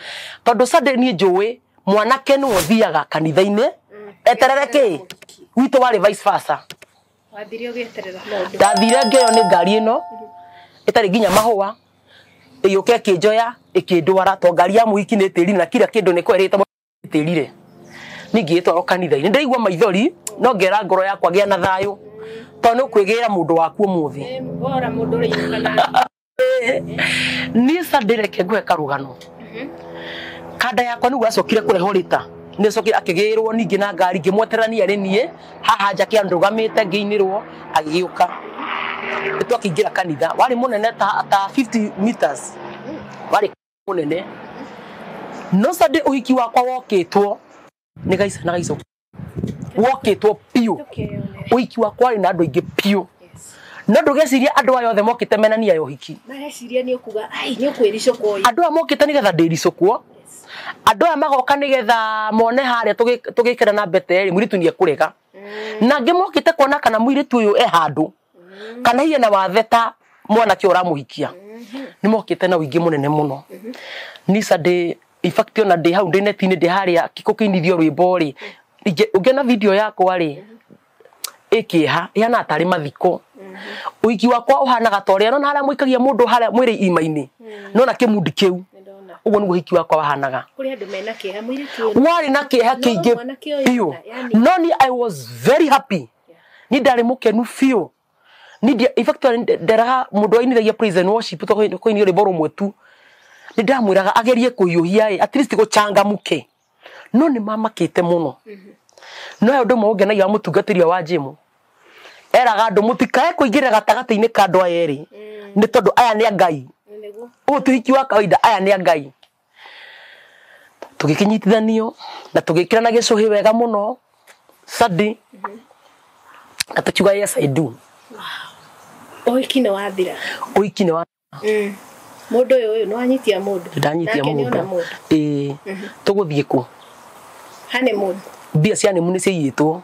tondũ suddenly njũĩ mwanake nĩwe ũthiaga kanitha-inĩ eterere kĩ gwitũ warĩ vice versa. Wathire ũgĩeterera maũndũ. Ndathire ngĩoywo nĩ ngari ĩno ĩtarĩ nginya mahũa ĩgĩũka ĩkĩnjoya ĩkĩndwara to ngari ya mũhiki nĩ ĩtĩrire na kila kĩndũ nĩ kwerĩte ĩtĩrire. Niĩ ngĩgĩtwarwo kanitha-inĩ ndĩraigua maithori no ngera ngoro yakwa gĩa na thayũ tondũ nĩ ũkwĩgĩra mũndũ waku ũmũthĩ. Bora mũndũ ũrĩa kana. Niĩ Sunday reke ngũhe karũgano. Kanda yakwa nĩguo acokire kũrehwo rĩta nĩ acokire akĩgĩrwo ningĩ na ngari ngĩmweterera niĩ arĩ niĩ haha nja kĩandũgamĩte ngĩinĩrwo agĩgĩũka. Nĩ twakĩingĩra kanitha warĩ mũnene ta 50 meters warĩ mũnene no Sunday ũhiki wakwa wokĩtwo nĩ gaica na gaica wokĩtwo biũ ũhiki wakwa warĩ na andũ aingĩ biũ No ndũgeciria andũ aya othe mokĩte mena nia ya ũhiki. Mareciria nĩ ũkuga ai nĩ ũkwĩricũkwo. Andũ aya mokĩte nĩgetha ndĩricũkwo. Andũ aya magoka nĩgetha mone harĩa tũgĩkĩra na mbete rĩ mũirĩtu nĩ ekũrega. Na angĩ mokĩte kuona kana mũirĩtu ũyũ e handũ kana hihi na wathe ta mwanake ũramũhikia. Nĩ mokĩte na ũingĩ mũnene mũno. Ni Sunday in fact ona ndĩ hau ndĩ neti-inĩ ndĩ harĩa gũkĩinithio rwĩmbo rĩ ũngĩona video yakwa rĩ ĩkĩeha ihana tarĩ mathiko. Ũhiki wakwa ũhanaga ta ũrĩa nona harĩa mũikagia mũndũ harĩa mwĩrĩ ima-inĩ nona kĩmundi kĩu ũguo nĩguo ũhiki wakwa wahanaga. Kũrĩ andũ mena kĩeha mũirĩtu warĩ na kĩeha kĩingĩ biũ no ni I was very happy. Ni ndarĩ mũkenu biũ. Ni in fact nderaga mũndũ wainithagia praise and worship tũkũinio rwĩmbo rũmwe tu nĩ ndamwĩraga agerie kũhiũhia at least gũcangamuke no nĩ mamakĩte mũno. No he ũndũ ũmwe ũngenagia wa mũtungatĩri wa Jim eraga andũ mũtikae kũingĩrĩra gatagatĩ-inĩ ka andũ aya erĩ nĩ tondũ aya nĩ a Ngai. Ũyũ ti ũhiki wa kawaida, aya nĩ a Ngai. Tũgĩkĩnyitithanio na tũgĩkĩrana gĩcũhĩ wega mũno Sunday na tũkiuga yes I do. Ũhiki nĩ wathira. Ũhiki nĩ wa Mũndũ ũyũ nĩ wanyitia mũndũ. Ndanyitia mũndũ. Ĩĩ tũgũthiĩ kũ? Honeymoon. Mbia cia honeymoon nĩ ciaiyĩtwo.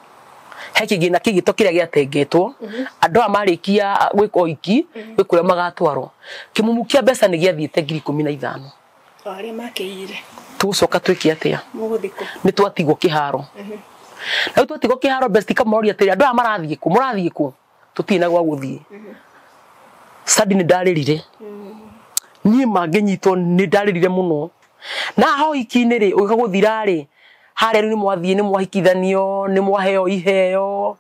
He kĩgĩna kĩigĩtwo kĩrĩa gĩatengetwo. Andũ aya marĩkia gwĩka ũhiki gwĩ kũrĩa magatwarwo. Kĩmumu kĩa mbeca nĩ gĩathiĩte 15,000. O arĩa makĩiyire. Tũgũcoka twĩke atĩa? Mũgũthiĩ kũ? Nĩ twatigwo kĩharo. Na rĩu twatigwo kĩharo best ikamoria atĩrĩ andũ aya marathiĩ kũ? Mũrathiĩ kũ? Tũtirĩ na gwa gũthiĩ. Sadi nĩ ndarĩrire. Niĩ mangĩnyitwo nĩ ndarĩrire mũno. Na haha ũhiki-inĩ rĩ ũgĩũka gũthira rĩ harĩa rĩu nĩ mwathiĩ nĩ mwahikithanio nĩ mwaheo iheo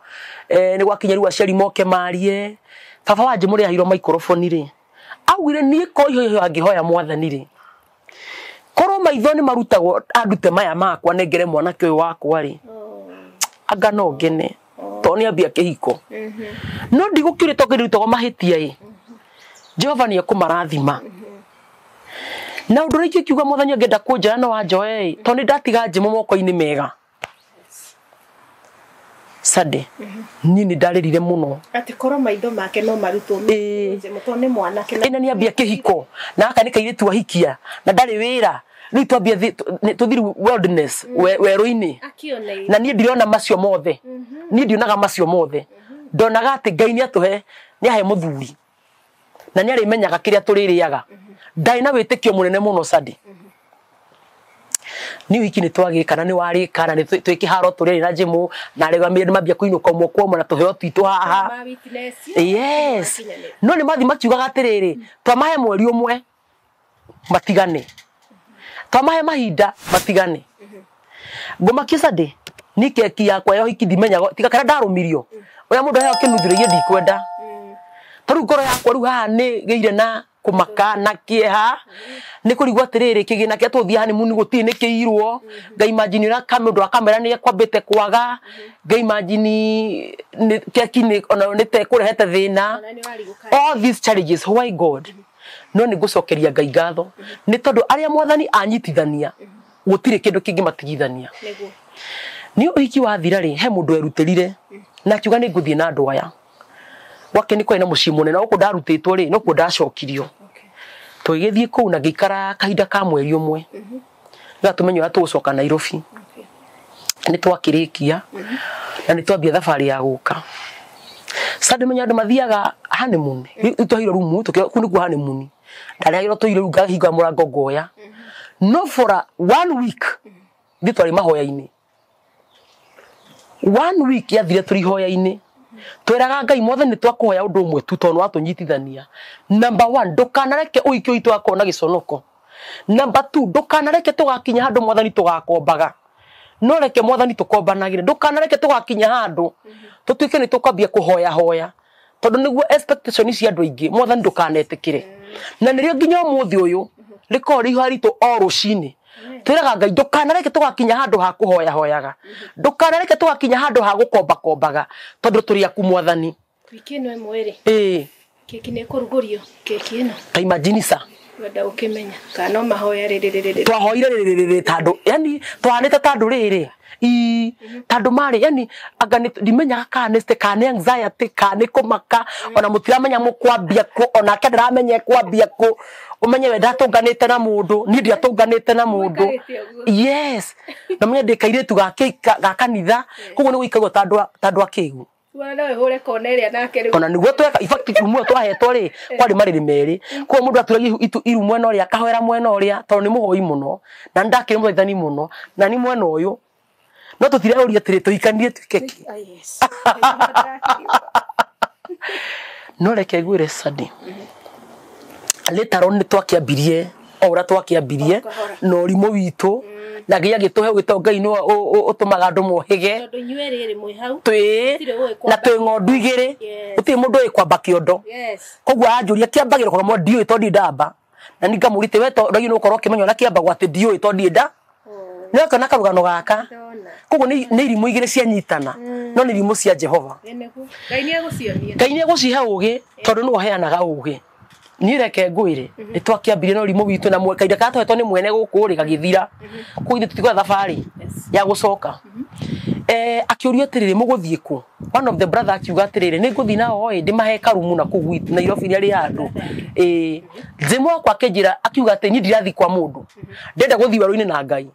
nĩ gwakinya rĩu aciari moke marie. Baba wa Jim ũrĩa aheirwo microphone rĩ augire niĩ ko ihoya angĩhoya mwathani rĩ korwo maitho nĩ marutagwo andute maya makwa nengere mwanake ũyũ wakwa rĩ anga no ngene tondũ nĩ ambia kĩhiko. No ndigũkĩũria tondũ kĩrutagwo mahĩtia ĩ Jehova nĩ ekũmarathima. Na ũndũ ũrĩa ingĩkiuga mwathani angĩenda kũnjoya no anjoe ĩ tondũ nĩ ndatiga Jim moko-inĩ mega. Sunday niĩ nĩ ndarĩrire mũno. Atĩ korwo maitho make no marutwo Jim tondũ nĩ mwanake na nĩ ambia kĩhiko na gaka nĩ kairĩtu ahikia na ndarĩ wĩra rĩu twambia tũthiĩ wilderness werũ-inĩ na niĩ ndirona macio mothe. Niĩ ndionaga macio mothe. Ndonaga atĩ Ngai nĩ atũhe nĩ ahe mũthuri na nĩ arĩmenyaga kĩrĩa tũrĩrĩaga. Ndarĩ na wĩtĩkio mũnene mũno Sunday. Nĩ ũhiki nĩ twagĩka na nĩ warĩka na nĩ twĩ kĩharo tũrĩ na Jim na arĩa mambia kũinũka ũmwe kwa ũmwe na tũheo twitũ haha. Yes. No nĩ mathiĩ makiugaga atĩrĩrĩ twamahe mweri ũmwe matigane. Twamahe mahinda matigane. Ngũmakia Sunday ni keki yakwa ya ũhiki ndimenyaga tiga kana ndarũmirio ũrĩa mũndũ aheo kĩnuthĩro iria ndikwenda. Tarĩu ngoro yakwa rĩu haha nĩ gĩire na kũmaka na kĩeha nĩ kũrigwo atĩrĩrĩ kĩgĩna kĩa tũthiĩ honeymoon gũtirĩ nĩ kĩirwo. Ngai imagine ũrĩa mũndũ wa kamera nĩ ekwambĩte kwaga. Ngai imagine keki nĩ ona nĩ ta ĩkũrehete thĩna. All these challenges why God? No nĩ ngũcokeria Ngai ngatho nĩ tondũ arĩa mwathani anyitithania gũtirĩ kĩndũ kĩngĩmatigithania. Nĩ ũhiki wathira rĩ he mũndũ werutĩrire na akiuga nĩ ngũthiĩ na andũ aya. Gwake nĩ kwarĩ na mũciĩ mũnene gũkũ ndarutĩtwo rĩ nokuo ndacokirio. Tũgĩgĩthiĩ kũu na ngĩikara kahinda ka mweri ũmwe. Nĩgetha tũmenye ũrĩa tũgũcoka Nairobi. Nĩ twakĩrĩkia na nĩ twambia thabarĩ ya gũka. Sunday menya andũ mathiaga honeymoon. Rĩu twaheirwo rumu kũu nĩkuo honeymoon. Ndarehagĩrwo tũirio rĩu ngahinga mũrango ngoya. No for a 1 week ithuĩ twarĩ mahoya-inĩ. 1 week yathire tũrĩ ihoya-inĩ. Tweraga Ngai mwathani twakũhoya ũndũ ũmwe tu tondũ watũnyitithania. Number 1 ndũkanareke ũhiki ũyũ witũ wakorwo na gĩconoko. Number 2 ndũkanareke tũgakinya handũ mwathani tũgakombaga. No reke mwathani tũkombanagĩre. Ndũkanareke tũgakinya handũ tũtuĩke nĩ tũkwambia kũhoya hoya. Tondũ nĩguo expectation cia andũ aingĩ mwathani ndũkanetĩkĩre. Na nĩrĩo nginya ũmũthĩ ũyũ rĩkoragwo rĩ ihoya ritũ o rũcinĩ. Twĩraga Ngai ndũkanareke tũgakinya handũ ha kũhoya hoyaga. Ndũkanareke tũgakinya handũ ha gũkombakombaga tondũ tũrĩ aku mwathani. Wiki ĩno ĩmwe rĩ. Ĩĩ. Keki nĩ ĩkũrugũrio keki ĩno. Ta imagine sa. Wenda ukimenya kana no mahoya rĩrĩrĩrĩ. Twahoire rĩrĩrĩrĩ tondũ yani twahanĩte tondũ rĩrĩ ii tondũ marĩ yani anga ndimenyaga kana nĩ kana nĩ anxiety kana nĩ kũmaka ona mũtiramenya mũkwambia kũ onake ndaramenya kwambia kũ umenye we ndatũnganĩte na mũndũ niĩ ndiatũnganĩte na mũndũ. Yes, na menye ndĩ kairĩtu ga kanitha koguo nĩ gũikarwo ta andũ akĩgu. Ona niguo tweka in fact rumu ĩyo twahetwo rĩ kwarĩ marĩrĩ merĩ koguo mũndũ aturagia iru mwena ũrĩa akahoera mwena ũrĩa tondũ nĩ mũhoi mũno na nĩndakĩrĩ mũthaithani mũno na nĩ mwena ũyũ no tũtireuria atĩrĩ tũhikanie tuĩke kĩ. No reke ngwĩre Sadi later on nĩ twakĩambirie o ũrĩa twakĩambirie na ũrimũ witũ na Ngai agĩtũhe ũgĩ Ngai nĩwe ũtũmaga andũ mohĩge tondũ inyuĩ rĩrĩ mwĩ hau twĩ na twĩ ng'ondu igĩrĩ gũtirĩ mũndũ ũĩ kwamba kĩondo koguo aranjũria kĩambagĩrwo kũgamwo ndiũĩ tondũ ndirĩ ndamba na niĩ ngamũria we tondũ nĩ ũkorwo ũkĩmenya ũrĩa kĩambagwo atĩ ndiũĩ tondũ ndirĩ nda nĩ ũkona karũgano gaka koguo nĩ irimũ igĩrĩ cianyitana no nĩ irimũ cia Jehova. Ngai nĩ egũcionia. Ngai nĩ egũcihe ũgĩ tondũ nĩwe ũheanaga ũgĩ. Niĩ reke ngwĩre nĩ twakĩambirie na ũrimũ witũ na kahinda karĩa twahetwo nĩ mwene gũkũ rĩ gagĩthira koguo ithuĩ tũtikoya thabarĩ ya gũcoka. Akĩũria atĩrĩrĩ mũgũthiĩ kũ? One of the brother akiuga atĩrĩrĩ nĩ ngũthiĩ nao ĩ ndĩmahe karumu na kũu gwitũ Nairobi nĩ arĩ handũ. Jĩmu wakwa akĩnjĩra akiuga atĩ niĩ ndirathiĩ kwa mũndũ ndĩrenda gũthiĩ werũ-inĩ na Ngai.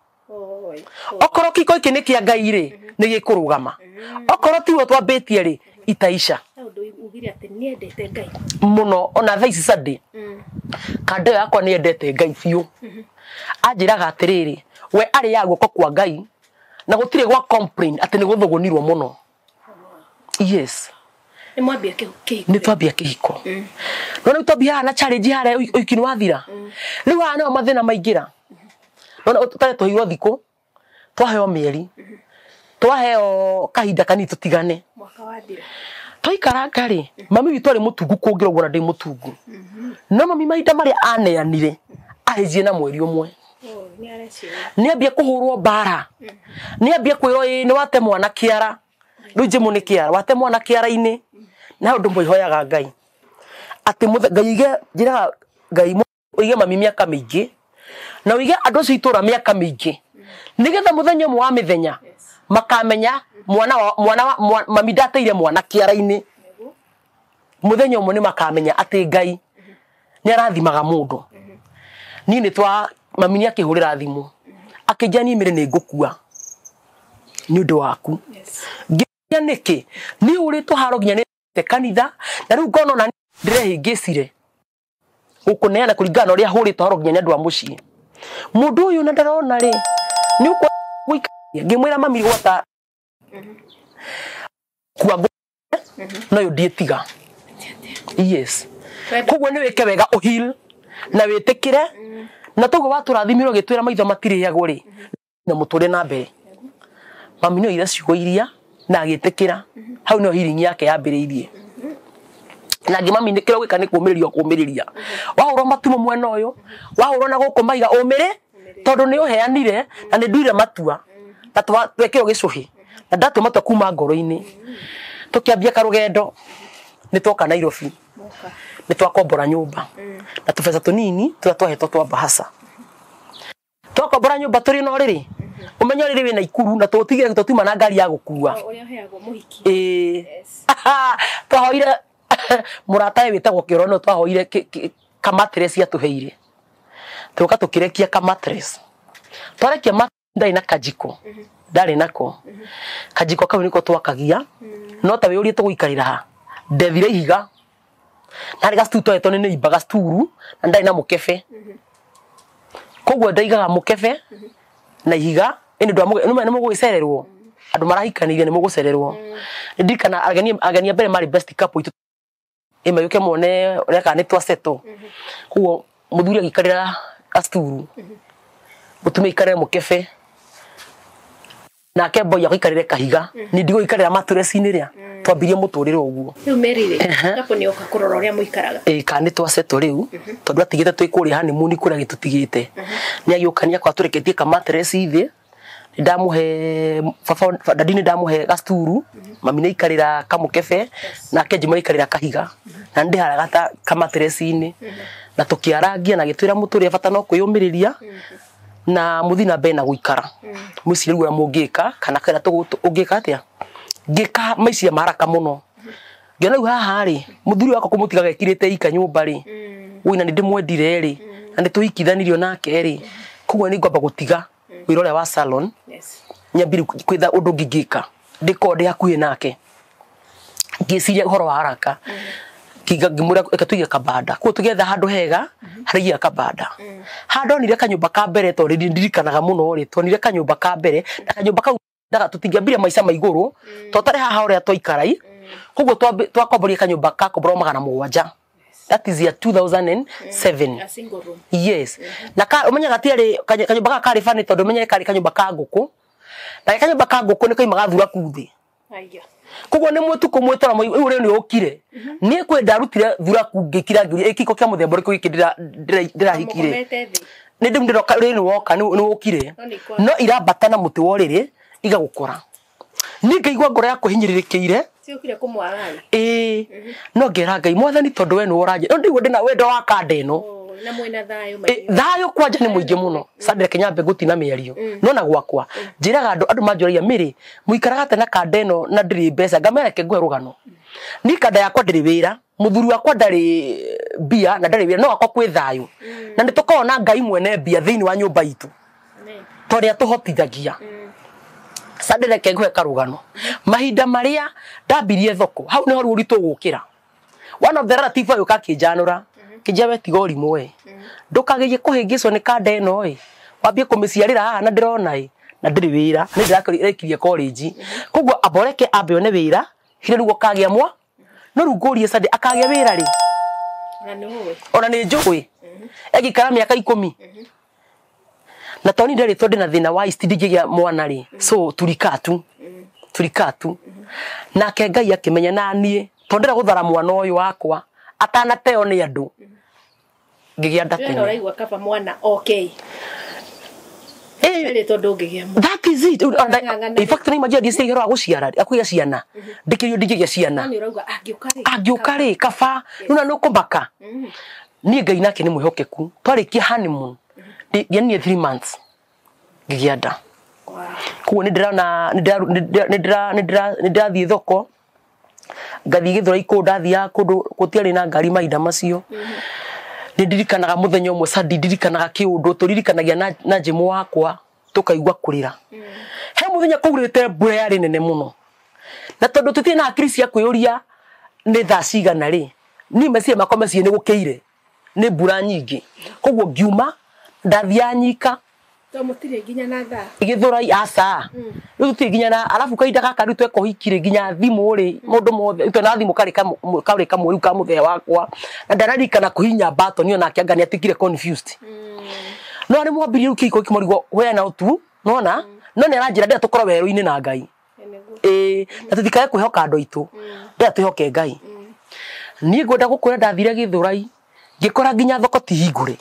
Okorwo kĩhiko gĩkĩ nĩ kĩa Ngai rĩ nĩ gĩkũrũgama okorwo tiwe twambĩtie rĩ itaisha. Mũno ona thaa ici Sunday kando yakwa nĩ endete Ngai biũ. Anjĩraga atĩrĩrĩ we arĩaga guoko kwa Ngai na gũtirĩ gwa complain atĩ nĩ gũthũgũnirwo mũno. Yes, nĩ twambia kĩhiko no rĩu twambia haha na challenge harĩa ũhiki nĩ wathira rĩu haha nĩho mathĩna maingĩra. Nona tũtarĩ tũheirwo thikũ twaheo mĩeri twaheo kahinda kanini tũtigane. Mwaka wathira twaikaranga rĩ mami witũ arĩ mũtungu kũngĩra ũguo na ndĩ mũtungu no mami mahinda marĩa aneanire ahĩnjie na mweri ũmwe nĩ ambia kũhũrwo mbara nĩ ambia kwĩrwo ĩ nĩ wate mwana kĩara rĩu Jĩmũ nĩ kĩara wate mwana kĩara-inĩ na ũndũ mũihoyaga Ngai atĩ Ngai ige njĩraga Ngai ũige mami mĩaka mĩingĩ na ũige andũ acio itũra mĩaka mĩingĩ nĩgetha mũthenya ũmwe wa mĩthenya makamenya mwana wa mami ndateire mwana kĩara-inĩ mũthenya ũmwe nĩ makamenya atĩ Ngai nĩ arathimaga mũndũ. Niĩ nĩ twa mami nĩ akĩhũrĩra thimũ akĩnjĩra niĩ mĩrĩ nĩ ngũkua nĩ ũndũ waku. Ngĩmũria nĩkĩ niĩ ũrĩtwo haro nginya nĩ kanitha na rĩu ngona ona ndĩrehĩngĩcire gũkũneana kũringana na ũrĩa hũrĩtwo haro nginya nĩ andũ a mũciĩ. Mũndũ ũyũ na ndarona rĩ nĩ ũkũikaria ngĩmwĩra mami gwata kua no yo ndiĩtiga. Yes, koguo nĩ wĩke wega ũheal na wĩtĩkĩre na toguo watũrathimirwo gĩtwĩra maitho matirĩagwo rĩ na mũtũre na mbere. Mami nĩ oire ciugo iria na agĩtĩkĩra hau nĩho healing yake yambĩrĩirie. Na ngĩ mami nĩ kĩrĩa ũgwĩka nĩ kũũmĩrĩria kũũmĩrĩria wahũrwo matumo mwena ũyũ wahũrwo na gũkũ maiga ũmĩrĩ tondũ nĩ ũheanire na nĩ nduire matua na twekĩrwo gĩcũhĩ na ndatua matua kuma ngoro-inĩ. Tũkĩambia karũgendo nĩ twoka Nairobi nĩ twakombora nyũmba na tũbeca tũnini tũrĩa twahetwo twa bahasa. Twakombora nyũmba tũrĩ na ũrĩrĩ ũmenye ũrĩrĩ wĩna ikuru na tũtigire tũtiuma na ngari ya gũkua ũrĩa ũheagwo mũhiki. Ĩĩ twahoire mũrata we wĩtagwo Kĩoro no twahoire kamatress atũheire tũka tũkĩrekia kamatress twarekia ndarĩ na kajiko ndarĩ nako kajiko kau nĩko twakagia no ta wĩũrie tũgũikarĩra ha ndethire ihiga na gacituru twahetwo nĩ neighbor gacituru na ndarĩ na mũkebe koguo ndaigaga mũkebe na ihiga ĩnĩ ndũ nĩ mũgũgĩcererwo andũ marahikanĩire nĩ mũgũcererwo. Nĩ ndirikana ageni a mbere marĩ best couple itũ ĩmayũke mone ũrĩa kana nĩ twasettle koguo mũthuri agĩikarĩra gacituru mũtumia aikarĩre mũkebe nake boy agĩikarĩre kahiga ni ndigũikarĩra matureci-inĩ rĩa twambirie mũtũrĩre ũguo. Rĩu Mary rĩ kapo nĩ oka kũrora ũrĩa mũikaraga. Ĩĩ kana nĩ twasettle rĩu tondũ atigĩte twĩ kũrĩa honeymoon kũrĩa agĩtũtigĩte nĩ agĩũka nĩ akwa tũreketie kamatress thĩ Ndamuhe baba dadi ni ndamuhe gasturu mami ni ikarira kamukebe nake Juma ikarira kahiga na ndiharaga ta kamateresi-inĩ na tukiarangia na gitwira muturia bata no kwiyumiriria na muthi na mbere na guikara muciire rĩu ũrĩa mũngĩka kana kĩrĩa ũngĩka atĩa ngĩka maicia ma haraka mũno ngĩona rĩu haha rĩ mũthuri wakwa kũmũtigaga ekirĩte ika nyũmba rĩ wĩna nĩ ndĩmwendire rĩ na nĩ tũhikithanirio nake rĩ koguo nĩ ngwamba gũtiga wĩra ũrĩa wa salon nyambire kwetha ũndũ ũngĩ ngĩka ndĩkorwo ndĩ hakuhĩ nake ngĩciria ũhoro wa haraka ngĩmwĩra reke tũige kabanda koguo tũgĩetha handũ hega harĩa kabanda handonire kanyũmba ka mbere tondũ ndirikanaga mũno rĩ tuonire kanyũmba ka mbere na kanyũmba kau ndaga tũtingĩambirie maica ma igũrũ tondũ haha ũrĩa twaikarai koguo twakomborie kanyũmba ka komborwo 700. That is year 2007. A single room. Yes. Na ka umenyaga gatiarĩ kanyũmba gaka karĩ bani tondũ umenye karĩ kanyũmba ka ngũkũ. Na kanyũmba ka ngũkũ nĩ koimaga thuraku thĩ. Aya. Koguo nĩ mũtukũ mwĩtara ũrĩa nĩ ũkire. Niĩ kwĩ ndarutire thuraku ngĩkira ngĩũria ĩkiko kĩa mũthemba ũrĩkũ gĩkĩ ndĩrahikire. Nĩ ndĩmu ndĩroka rĩ nĩ woka nĩ ũkire. No irambata na mũtĩ wa ũrĩrĩ igagũkora. Niĩ ngaigua ngoro yakwa hinyĩrĩrĩkĩire. Ciũkire kũmwara. Ĩĩ no ngera Ngai mwathani tondũ we nĩwe ũranjĩ no ndiguo ndĩna wendo wa kanda ĩno na mwĩna thayũ maingĩ. Thayũ kwanja nĩ mũingĩ mũno Sandra Kenyambe ngũtina mĩario no na gwakwa njĩraga andũ andũ manjũragia Mary mũikaraga atĩa na kanda ĩno na ndĩrĩ mbeca ngamera reke ngũhe rũgano niĩ kanda yakwa ndĩrĩ wĩra mũthuri wakwa ndarĩ mbia na ndarĩ wĩra no wakwa kwĩ thayũ na nĩ tũkoragwo na Ngai mwene mbia thĩinĩ wa nyũmba itũ tondũ nĩatũhotithagia. Sandra reke ngũhe karũgano mahinda marĩa ndambirie thoko hau nĩho rĩu ũritũ gũkĩra one of the relative agĩũka akĩnjanũra kĩnjia we tiga ũrimũ ĩ ndũkagerie kũhĩngĩcwo nĩ kanda ĩno ĩ wambie kũmĩciarĩra haha na ndĩrona ĩ na ndĩrĩ wĩra nĩ ndĩrakĩrĩkirie college koguo amba ũreke ambe one wĩra hĩndĩ rĩu ũkagĩa mwa no rĩu ngũrie Sandra akagĩa wĩra rĩ ona nĩ njũĩ egĩikara mĩaka 10 na tondũ ndarĩtwo ndĩna thĩna wa yeast ndingĩgĩa mwana rĩ so turikaa tu nake Ngai akĩmenya na niĩ tondũ ndĩrenda gũthara mwana ũyũ wakwa atanateo nĩ andũ ngĩgĩa nda tene. Ũraigua kaba mwana okay ĩrĩ tondũ ũngĩgĩa mwana. That is it. In fact nĩ imagine ndiciria ũhoro wa gũciara akũgĩa ciana ndĩkĩrio ndingĩgĩa ciana angĩũka rĩ kaba rĩu na nĩ ũkũmaka niĩ Ngai nake nĩ mwĩhokeku twarĩkia honeymoon ndianirie 3 months ngĩgĩa nda. Koguo nĩ ndĩrona nĩ ndĩrathiĩ thoko ngathiĩ Gĩthũrai kũu ndathiaga kũndũ gũtiarĩ na ngari mahinda macio nĩ ndirikanaga mũthenya ũmwe Sandi ndirikanaga kĩũndũ tũririkanagia na Jimũ wakwa tũkaigua kũrĩra he mũthenya kwaurĩte mbura yarĩ nene mũno na tondũ tũtirĩ na hakiri cia kwĩyũria nĩ thaa cigana rĩ niĩ meciria makwa meciria nĩ gũkĩire nĩ mbura nyingĩ koguo ngiuma ndathiaga nyika to mũtirĩ nginya na thaa Gĩthũrai aca rĩu tũtirĩ nginya na arabu kahinda gaka rĩu tweka ũhiki rĩ nginya thimũ rĩ mũndũ mothe rĩu twena thimũ karĩ kamwe rĩu ka mũthee wakwa na ndaririkana kũhihinya button onake anga nĩatuĩkire confused no arĩ mwambirie rĩu kĩhiko kĩmũrigwo we na ũtu nona no nĩaranjĩra ndĩrenda tũkorwo werũ-inĩ na Ngai ĩĩ na tũtikae kwĩhoka andũ aitũ ndĩrenda twĩhoke Ngai niĩ ngwenda gũkwĩra ndathire Gĩthũrai ngĩkora nginya thoko ti hingũre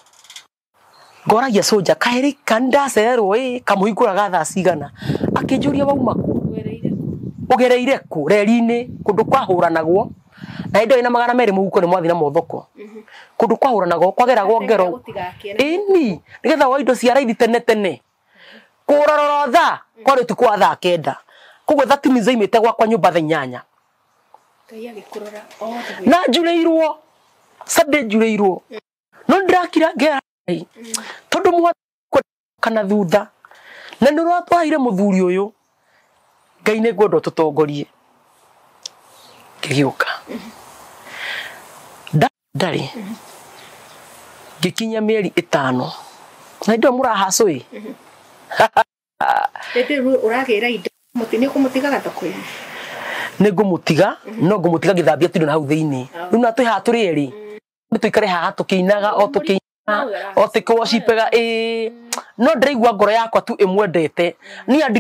ngoragia soja kaĩrĩ kandacererwo ĩ kamũhingũraga thaa cigana akĩnjũria wauma kũ ũgereire kũ reri-inĩ kũndũ kwahũranagwo na hĩndĩ ĩyo ĩna 200 mũhuko nĩ mwathiĩ namo thoko kũndũ kwahũranagwo kwageragwo ngero ĩni nĩgetha woe indo cia raithi tene tene kũrorora thaa kwarĩ ũtukũ wa thaa 9 koguo 30 minutes oimĩte gwakwa nyũmba thaa 8 na njurĩirwo Sunday njurĩirwo no ndĩrakira ngera tondu kana thutha na nĩ ũratwaire mũthuri ũyũ Ngai nĩ ngwenda ũtũtongorie ngĩgĩũka ndarĩ ngĩkinya mĩeri 5 na hĩndĩ ĩyo mũrahacũ ĩ ũragĩra indo nĩ ũkũmũtigaga thoko-inĩ nĩ ngũmũtiga no ngũmũtiga ngĩthambia tindo na hau thĩinĩ rĩu na twĩ haha tũrĩ erĩ nĩ tũikare haha tũkĩinaga o tũkĩinaga o tũkĩwocipega ĩĩ no ndĩraigua ngoro yakwa tu ĩmwendete niĩ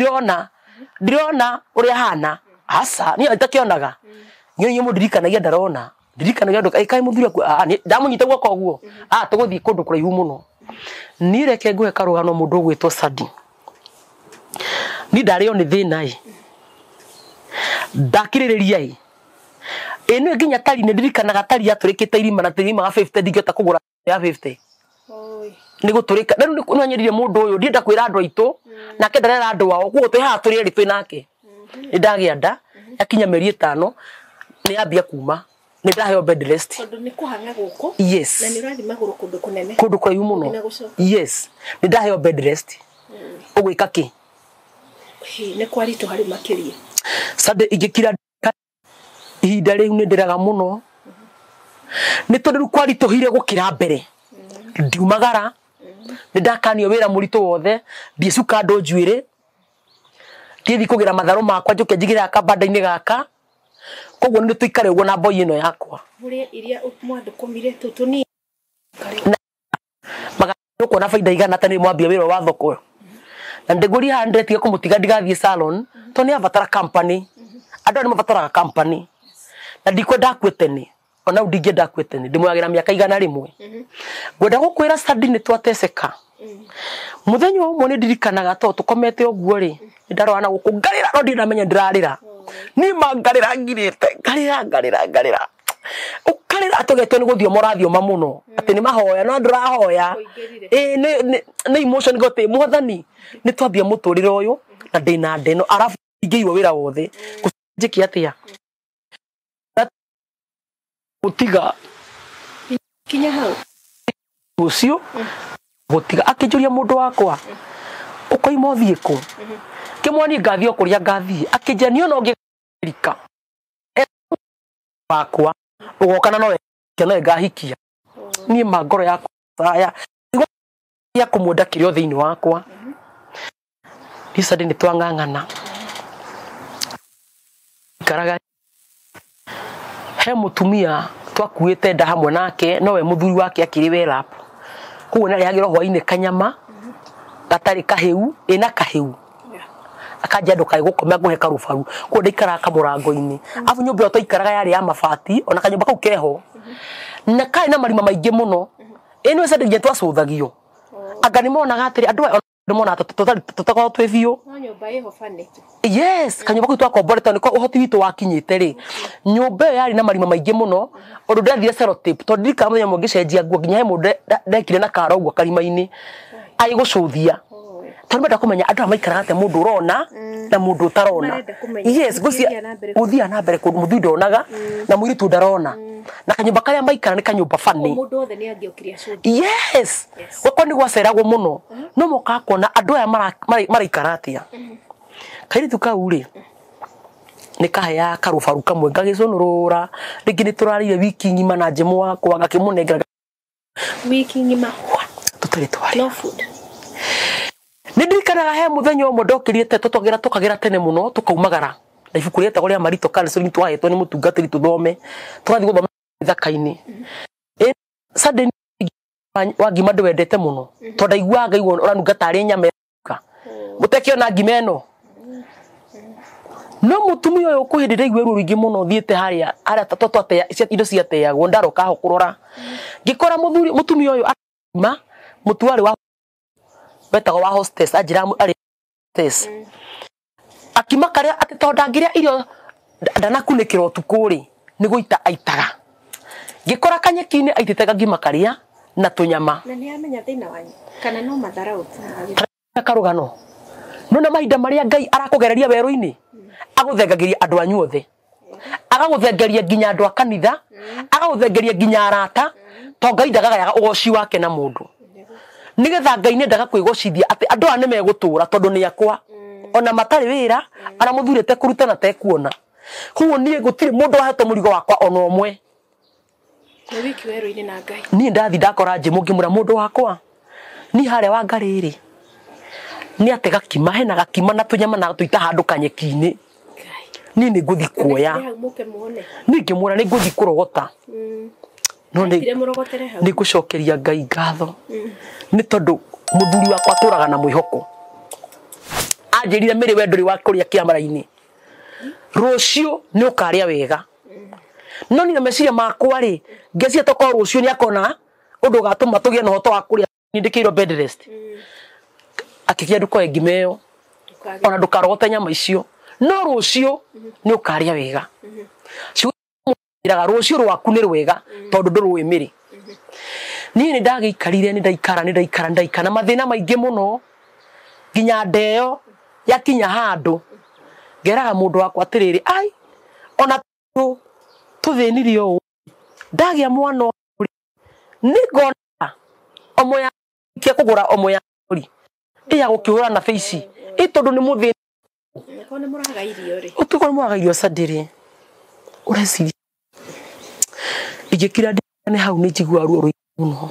ndirona ũrĩa hana aca niĩ itakĩonaga niĩ mũndirikanagia ndarona ndirikanagia andũ kaĩ mũthuri aku ndamũnyita guoko ũguo tũgũthiĩ kũndũ kũraihu mũno niĩ reke ngũhe karũgano mũndũ ũgwĩtwo Sandi Ni ndarĩo nĩ thĩna ĩ ndakirĩrĩria ĩ ĩno nginya tari nĩ ndirikanaga tari yatũrĩkĩte irima na tĩrimaga 50 ndingĩhota kũgũra ya 50 nĩ gũtũrĩka rĩu nĩ nyendire mũndũ ũyũ ndienda kwĩra andũ aitũ nake ndarera andũ ao koguo twĩ haha tũrĩ erĩ twĩ nake nĩ ndagĩa nda yakinya mĩeri 5 nĩ yambia kuma nĩ ndaheo bed rest tondu nĩ kũhang'a gũkũ yes na nĩ ũrathiĩ magũrũ kũndũ kũnene kũndũ kũraihu mũno yes nĩ ndaheo bed rest ũgwĩka kĩ nĩ kwaritũ harĩ makĩria Sunday ingĩkira ihinda rĩu nĩ ndĩraga mũno nĩ tondũ rĩu kwaritũhire gũkĩra mbere ndiumagara nĩ ndakanio wĩra mũritũ wothe ndiĩcuka andũ njuĩrĩ ndiĩthi kũgĩra matharũ makwa njũke njigĩrĩra kabanda-inĩ gaka koguo nĩ tũikare ũguo na mboi ĩno yakwa mũrĩe iria mwathũkũmire tũtũ magakuona baida igana ta nĩ mwambia wĩra wa thoko na ndĩngũria haha ndĩretige kũmũtiga ndigathiĩ salon tondũ nĩ abatara company andũ aya nĩ mabataraga company na ndikwenda akue tene ona u ndingĩenda akue tene ndĩmwagĩra mĩaka 100 ngwenda gũkwĩra Sandi nĩ twateceka mũthenya ũmwe nĩ ndirikanaga to tũkomete ũguo rĩ nĩ ndarora na gũkũ ngarĩra no ndinamenya ndĩrarĩra niĩ ma ngarĩra ngirĩte ngarĩra ngarĩra ngarĩra ũkarĩra atũgetwo nĩ gũthioma ũrathioma mũno atĩ nĩ mahoya no ndũrahoya ĩ nĩ emotion gote mwathani nĩ twambia mũtũrĩre ũyũ na ndĩna ndeno arabu ingĩiywo wĩra wothe njĩke atĩa gũtiga kinya hau ũcio gũtiga akĩnjũria mũndũ wakwa ũkoima ũthiĩ kũ kĩmwani ngathiĩ o kũrĩa ngathiĩ akĩnjĩra niĩ ona ũngĩrika wakwa ũgoka na nowe nowe ngahikia niĩ ma ngoro yakwa saya ya kũmwenda kĩrĩ o thĩinĩ wakwa niĩ Sunday nĩ twang'ang'ana ikaraga he mũtumia twakuĩte nda hamwe nake nowe mũthuri wake akĩrĩ werap koguo nĩarehagĩrwo hwainĩ kanyama gatarĩ kahĩu ĩna kahĩu akanja ndukae gũkoma ngũhe karũbaru koguo ndaikaraga kamũrango-inĩ arabu nyũmba ĩyo twaikaraga yarĩ ya mabati ona kanyũmba kau keho na karĩ na marima maingĩ mũno ĩ nĩ Sunday nginya twacũthagio anga nĩ monaga atĩrĩ andũ aya nĩ monaga tũtakoragwo twĩ biũ no nyũmba ĩho furniture yes kanyũmba kau twakomborete nĩko ũhoti witũ wakinyĩte rĩ nyũmba ĩyo yarĩ na marima maingĩ mũno ũndũ ndethire sellotape tondũ ndirikanaga mũthenya ũmwe ngĩcenjia nguo nginya he mũndũ ndekire na kara ũguo karima-inĩ agĩgũcũthia tondũ menda kũmenya andũ aya maikaraga atĩa mũndũ ũrona na mũndũ ũtarona yes gũthiaga na mbere kũndũ mũthuri ndonaga na mũirĩtu ndarona na kanyũmba karĩa maikara nĩ kanyũmba funny mũndũ wothe nĩ angĩokire acũthie yes gwakwa nĩ gwaceragwo mũno no mokaga kuona andũ aya maraikara atĩa kairĩtu kau rĩ nĩ kaheaga karũbaru kamwe ngagĩcũnũrũra rĩngĩ nĩ tũrarĩire wiki ng'ima na njĩmũ wakwa ngakĩmũnengera wiki ng'ima tũtarĩ twarĩa no food nĩ ndirikanaga he mũthenya ũmwe ndokĩrire tũtogera tũkagĩra tene mũno tũkaumagara na ibuku rĩetagwo rĩa Marito Counseling twahetwo nĩ mũtungatĩri tũthome tũgathiĩ gũthoma gĩthaka-inĩ Sunday wa ngima ndĩwendete mũno tondũ ndaiguaga ngaigua ũranunga tarĩ nyama ĩranunga mũtekĩona ngima ĩno no mũtumia ũyũ kwĩ hĩndĩ ndaigua ruo rũingĩ mũno thiĩte harĩa harĩa indo ciateagwo ndaroka ho kũrora ngĩkora mũthuri mũtumia ũyũ ma mũtu warĩ wa wetagwo wa hostess anjĩra arĩ hostess akima karĩa atĩ tondũ ndangĩrĩa irio ndanakunĩkĩra ũtukũ rĩ nĩ gũita aitaga ngĩkora kanyeki-inĩ aitĩte gangima karĩa na tũnyama na nĩ amenya thĩna wanyu kana no matharau karũgano nona mahinda marĩa Ngai arakũgereria werũ-inĩ agũthengagĩria andũ anyu othe agagũthengeria nginya andũ a kanitha agagũthengeria nginya arata to Ngai ndagagayaga ũgoci wake na mũndũ nigetha Ngai nĩendaga kwĩgocithia atĩ andũ aya nĩmegũtũra tondũ nĩ akwa ona matarĩ wĩra ara mũthurĩte kũruta na tekuona koguo niĩ gũtirĩ mũndũ wahetwo mũrigo wakwa ona ũmwe nĩ wiki werũ-inĩ na Ngai niĩ ndathi ndakora njĩmũ ngĩmwĩra mũndũ wakwa niĩ harĩa wa Ngarĩ rĩ nĩ atĩ gakima hena gakima na tũnyama na tũita handũ kanyeki-inĩ niĩ nĩ ngũthiĩ kuoya niĩ ngĩmwĩra nĩ ngũthiĩ kũrogota no nĩ ngũcokeria Ngai ngatho nĩ tondũ mũthuri wakwa atũraga na mwĩhoko anjĩrire mĩrĩ we ndũrĩ wa kũrĩa kĩamara-inĩ rũciũ nĩ ũkarĩa wega no niĩ na meciria makwa rĩ ngeciria tokorwo rũciũ nĩ akona ũndũ ũgatũma tũgĩe na ũhoto wa kũrĩa nĩ ndĩkĩirwo bed rest akĩkia ndukoe ngima ĩyo Ona ndukarogote nyama icio no rucio ni ukaria wega. Ciugaga rucio rwaku ni rwega tondu ndurui miri. Ni ni ndagiikarire ni ndaikara ni ndaikara ndaikara na mathina maingi muno nginya ndeo yakinya handu ngeraga mundu wakwa atiriri ai ona tuthinirio uu ndagia mwana ni ngona omo ya kia kugura omo ya ri iya gukihura na face i tondu ni muthini Kona muraga irio ri utuko muraga irio sandiri ureciria ingikira ndine hau ni njigua ruo ruingĩ muno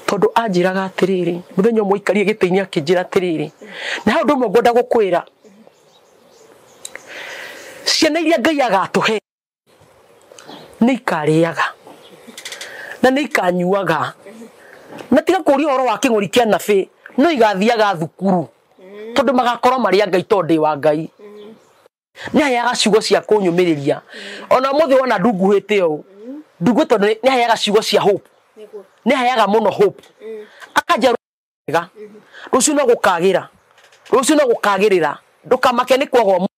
tondu anjiraga atiriri muthenya umwe ikarie gitiini akinjira atiriri na hau ndumwe ngwenda gukwira ciana iria Ngai agatuhe ni ikariaga na ni ikanyuaga na tiga kuria horo wa king'ori kia nabi no igathiaga thukuru tondu magakorwo maria Ngai tondu ndi wa Ngai. Ni aheaga ciugo cia kunyumiriria ona muthi wona ndunguhite uu ndungu tondu ni aheaga ciugo cia hope ni aheaga muno hope akanja wega rucio no gukagira rucio no gukagirira ndukamake ni kwagwo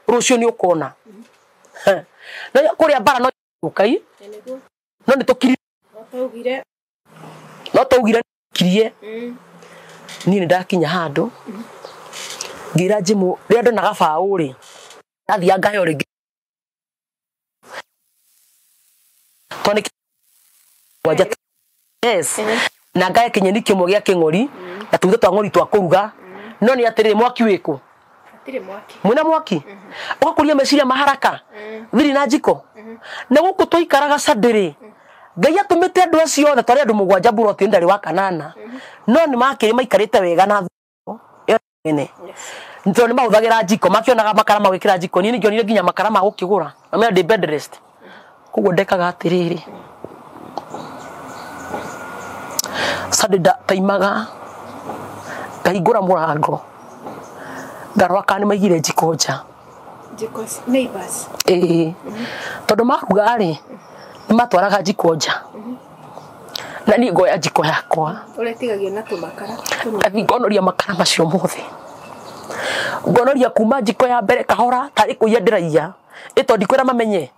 rucio ni ukona na kuria bara no ukai no ni tukiri no taugire kirie ni ndakinya handu ngira njimu ria ndonaga baũ ri ndathia ngayo ringi toni wanja yes na ngaye kinyeni kimwe gia king'ori na tuge twa ng'ori twa kuruga no ni atiriri mwaki wiku atire mwaki mwina mwaki ugakuria meciria maharaka thiri na njiko na guku twaikaraga sandiri Ngai atumite andu acio othe twari andu mugwanja buroti ndari wa kanana no ni makiri maikarite wega na ene ndo ni mahuthagira njiko makionaga makara magwikira njiko ni ngionire nginya makara ma gukigura na ndi bed rest koguo ndekaga atiriri sandida taimaga ngahingura murango ngarora kana maigire njiko nja njiko neighbors tondu maruga ri ni matwaraga njiko nja na ni ngoya njiko yakwa uretigagia na tumakara ngathi ngonoria makara macio mothe ngonoria kuma njiko ya mbere kahora tari kuiya ndiraiya ito ndikwira mamenye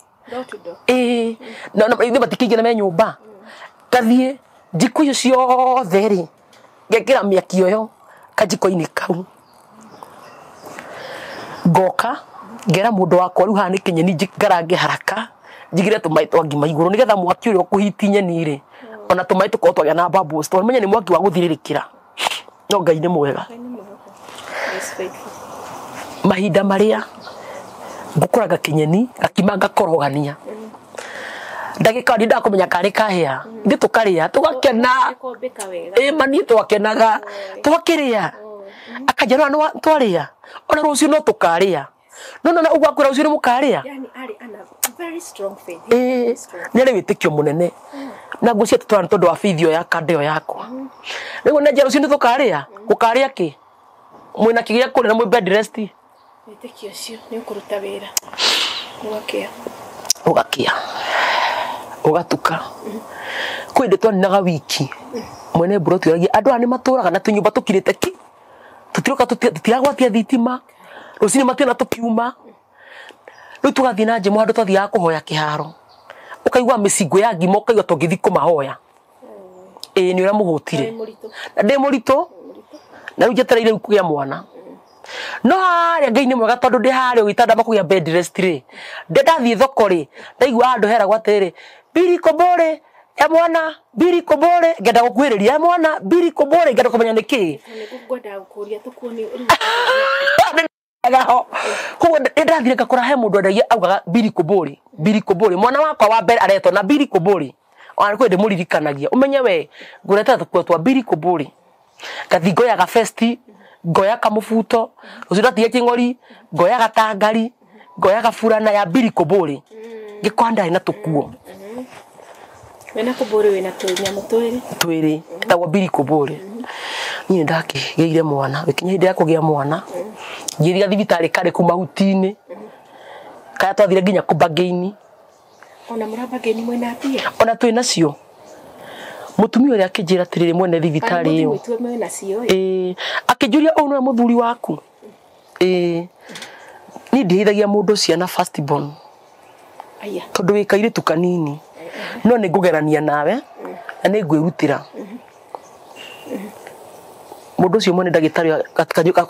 no no ithe matikiingire me nyumba ngathie njiko icio ciothe ri ngekira miaki uyo kajiko-ini kau ngoka ngera mundu wakwa riu haha ni kinyeni ngarange haraka njigire tumai twa ngima iguru nigetha mwaki uria ukuhiti nyeni ri ona tumai tukorwo twagia na bubbles tondu menye ni mwaki wa guthiririkira no Ngai ni mwega. Mahinda maria ngukuraga kinyeni gakima ngakorogania ndagika ndi ndakumenya kari kahia ndi tukaria tugakena mani twakenaga twakiria akanjĩra no twaria ona rucio no tukaria no no uguo akwira rucio ni mukaria yani ari ana very strong faith ni ari witikio munene na ngucia tutwara tondu wa faith yo ya kandeo yakwa rĩu nenjera rucio ni tukaria gukaria ki mwina kigia kuri na mwi bed rest witikio ucio ni ukuruta wira ugakia ugakia ugatuka kwĩ ndĩ twaninaga wiki mwene mburoti oragia andũ aya nĩ matũraga na tũnyũmba tũkirĩte ki tũtiroka tũtiragwatia thitima rũcinĩ mationa tũkiuma rĩu tũgathiĩ na njĩmo handũ twathiaga kũhoya kĩharo ũkaigua mĩcingo ya ngima ũkaigua tũngĩthiĩ kũmahoya ĩĩ nĩ ũrĩa mũhũtire na ndĩ mũritũ na rĩu njetereire rĩu kũgĩa mwana no harĩa Ngai nĩ mwega tondũ ndĩ harĩa ũgĩtanda makũgĩa bed rest rĩ ndathiĩ thoko rĩ ndaigua handũ heragwo atĩrĩrĩ biri kobore ya mwana biri kobore ngenda gukuhĩrĩria ya mwana biri kobore ngenda kũmenya nĩ kĩĩ koguo nĩndathire ngakora he mũndũ endagia augaga biri kobore biri kobore mwana wakwa wa mbere aretwo na biri kobore ona kwĩ ndĩmũririkanagia ũmenye we ngũretera tũkuo twa biri kobore ngathi ngoyaga festi ngoya kamubuto rũciũ ndatigia kĩng'ori ngoya gatangari ngoya gaburana ya biri kobore ngĩkora ndarĩ na tũkuo wena kobore wena tũnyamũ twĩrĩ twĩrĩ tagwo biri kobore niĩ ndakĩgĩire mwana gĩkinya hĩndĩ ya kũgĩa mwana ngĩthiĩ thibitarĩ karĩ kũ mahuti-inĩ karĩa twathire nginya kũmbangĩ-inĩ ona mũrambangĩ-inĩ mwĩna mbia ona twĩ nacio mutumia uria akinjira atiriri mwene thibitari iyo akĩnjũria ũyũ nĩwe mũthuri waku Ĩĩ niĩ ndiheithagia mũndũ ciana first born. Aya. Tondũ wĩ kairĩtu kanini no nĩ ngũgerania nawe na nĩ ngwĩrutĩra. Mũndũ ũcio mwene ndagĩtarĩ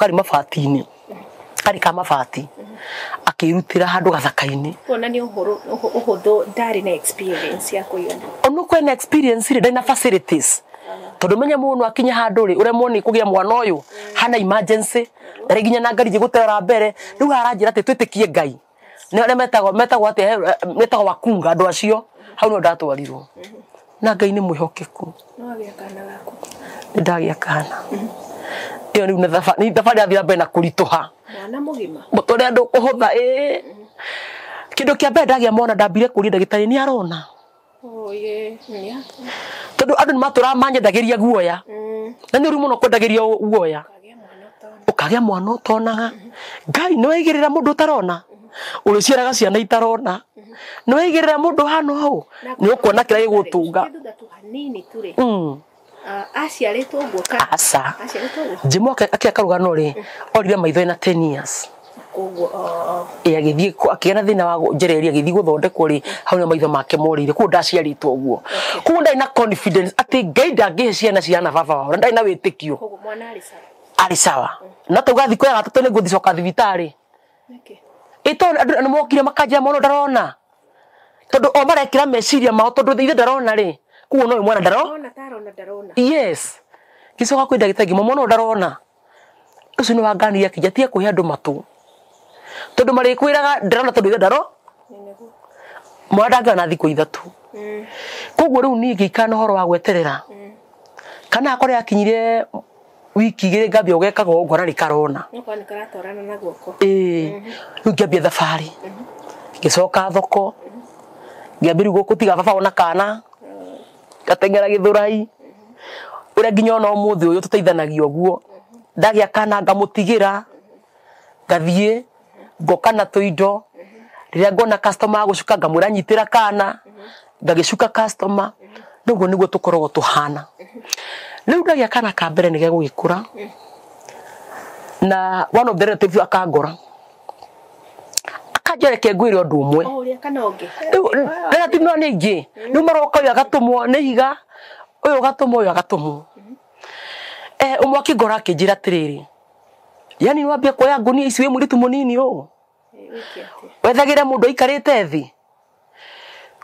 karĩ mabati-inĩ karĩ ka mabati akĩrutĩra handũ gathaka-inĩ. Kuona nĩ ũhũthũ ndarĩ na experience ya kũigana. Ona kwĩna experience rĩ ndarĩ na facilities. Tondũ menya mũndũ akinya handũ rĩ ũremwo nĩ kũgĩa mwana ũyũ hana emergency ndarĩ nginya na ngari gũtera mbere rĩu haranjĩra atĩ twĩtĩkie Ngai. Nĩ arĩa metagwo atĩa metagwo wakunga andũ acio hau no ndatwarirwo. Na Ngai nĩ mwĩhokeku. No wagĩa kana gaku. Nĩ ndagĩa kana. Ĩyo rĩu nĩ thabarĩ yathira mbere na kũritũha. Mwana mũgima. Mũtũrĩre ndũkũhũtha ĩĩ. Kĩndũ kĩa mbere ndagĩa mwana ndambire kũria ndagĩtarĩ nĩ arona. Oye, yeah. Tondũ andũ nĩ matũraga manyendagĩria guoya. Na nĩ ũru mũno kwendagĩria guoya. Ũkagĩa mwana ũtonaga. Ngai nĩ waigĩrĩra mũndũ ũtarona. Ũrĩciaraga ciana itarona. Nĩ waigĩrĩra mũndũ hano hau. Nĩ ũkuona kĩrĩa gĩgũtũnga. Thutha tu hanini tu rĩ. Aciarĩtwo ũguo kana? Aca. Aciarĩtwo ũguo? Jimũ akĩaka rũgano rĩ, orire maitho ena 10 years. Koguo Ĩ agĩthiĩ akĩgĩa na thĩna wa njereri agĩthiĩ gũthondekwo rĩ, hau nĩho maitho make morĩire. Koguo ndaciarĩtwo ũguo. Koguo ndarĩ na confidence atĩ Ngai ndangĩhe ciana cihana baba wao. Na ndarĩ na wĩtĩkio. Koguo mwana arĩ sawa. Arĩ sawa. Na tauga thikũ ya gatatũ nĩ ngũthiĩ thibitarĩ. Nĩkĩ? Ĩ tondũ andũ nĩ mokire makanjĩra mwana ndarona. Tondũ o marekĩra meciria mao tondũ ithe ndarona rĩ. Koguo no mwana ndarona. Ona tarona ndarona. Yes. Ngĩcoka kwĩ ndagĩtarĩ ngĩmwĩra mwana ũyũ ndarona. Ũcio nĩ wanganirie akĩnjĩra tiga kũhe andũ matũ. Tondũ marĩkwĩraga ndarona tondũ ithe ndaro. Mwana ndangĩona thikũ ithatũ. Koguo rĩu niĩ ngĩikara na ũhoro wa gweterera. Kana akorwo yakinyire wiki igĩrĩ ngambia gũgekaga ũguo ngona nĩ karona. Nĩũkorwo nĩ karatwarana na guoko. Ĩĩ. Rĩu ngĩambia thabarĩ. Ngĩcoka thoko. Ngĩambia rĩu gũtiga baba ona kana. Ngateng'era Gĩthũrai. Ũrĩa nginya ona ũmũthĩ ũyũ tũteithanagia ũguo. Ndagĩa kana ngamũtigĩra. Ngathiĩ ngoka na tũindo. Rĩrĩa ngona customer agũcuka ngamwĩra nyitĩra kana. Ngagĩcuka customer. Noguo nĩguo tũkoragwo tũhana. Rĩu ndagĩa kana ka mbere nĩ gegũgĩkũra. Na one of the relatives akangora. Akanjĩra reke ngwĩre ũndũ ũmwe. O ũrĩa kana ũngĩ. Rĩu relative no nĩ aingĩ. Rĩu maroka ũyũ agatũmwo nĩ ihiga, ũyũ ũgatũmwo ũyũ agatũmwo. Ũmwe akĩngora akĩnjĩra atĩrĩrĩ, yani wambia kuoya ngũnia ici wĩ mũirĩtu mũnini ũũ. Wethagĩre mũndũ aikarĩte thĩ.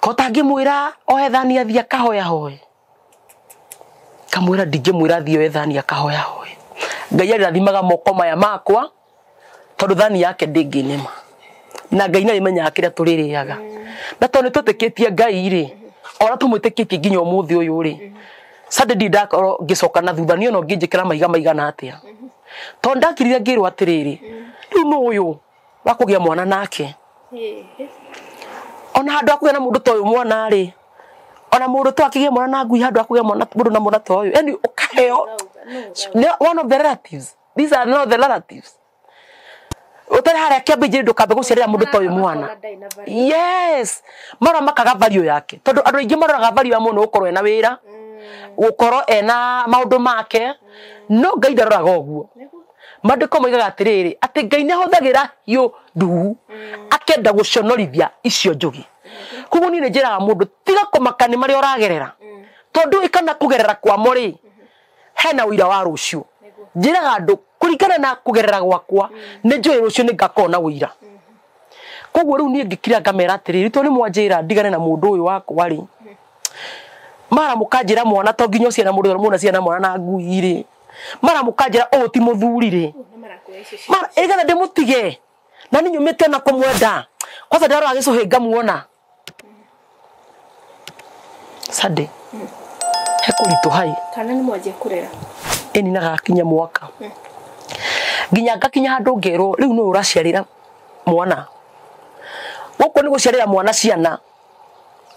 Ko tangĩmwĩra ohe thani athiĩ akahoyahoe. Kamwĩra ndingĩmwĩra athiĩ oe thani akahoyahoe. Ngai arĩrathimaga moko maya makwa tondũ thani yake ndĩngĩnema. Na Ngai nĩarĩmenyaga kĩrĩa tũrĩrĩaga. Na tondũ nĩtwĩtĩkĩtie Ngai rĩ, ona tũmwĩtĩkĩtie nginya ũmũthĩ ũyũ rĩ, Sunday ndirĩ ndakorwo ngĩcoka na thutha niĩ ona ũngĩnjĩkĩra mahiga maigana atĩa. Tondũ ndakirire ngĩrwo atĩrĩrĩ, rĩu nũ ũyũ wa kũgĩa mwana nake. Ona handũ ha kũgĩa na mũndũ ta ũyũ mwana rĩ, ona mũndũ to akĩgĩe mwana na ngui handũ ha kũgĩa mwana mũndũ na mwana ta ũyũ. Yaani ũkaheo one of the relatives. These are not the relatives. Ũtarĩ harĩa kĩambĩrĩria ndũkambe gũciarĩra mũndũ ta ũyũ mwana. Yes. Marora makaga value yake. Tondũ andũ aingĩ maroraga value ya mũndũ gũkorwo ena wĩra, gũkorwo ena maũndũ make, no Ngai ndaroraga ũguo. Maandĩko moigaga atĩrĩrĩ, atĩ Ngai nĩahũthagĩra hiũ ndugu akenda gũconorithia icio njũgĩ. Koguo niĩ nĩnjĩraga mũndũ tiga kũmaka nĩ marĩa ũragerera. Tondũ ĩ kana kũgerera kwamo rĩ, hena ũira wa rũciũ. Njĩraga andũ kũringana na kũgerera gwakwa nĩ njũĩ rũciũ nĩ ngakorwo na ũira. Koguo rĩu niĩ ngĩkira ngamera atĩrĩrĩ, tondũ nĩ mwanjĩra ndigane na mũndũ ũyũ wakwa rĩ, mara mũkanjĩra mwana to nginya ũciare mũndũ mũndũ aciare mwana na ngui rĩ, mara mũkanjĩra ũyũ ti mũthuri rĩ, mara ĩgetha ndĩmũtige na nĩ nyumĩte na kũmwenda. Kwanza ndarora gĩcũhĩ ngamuona. Sunday he kũritũha ĩ. Kana nĩ mwanjia kũrera? Ĩni na gakinya mwaka. Nginya ngakinya handũ ngerwo rĩu nũ ũraciarĩra mwana. Gũkũ nĩ gũciarĩra mwana ciana.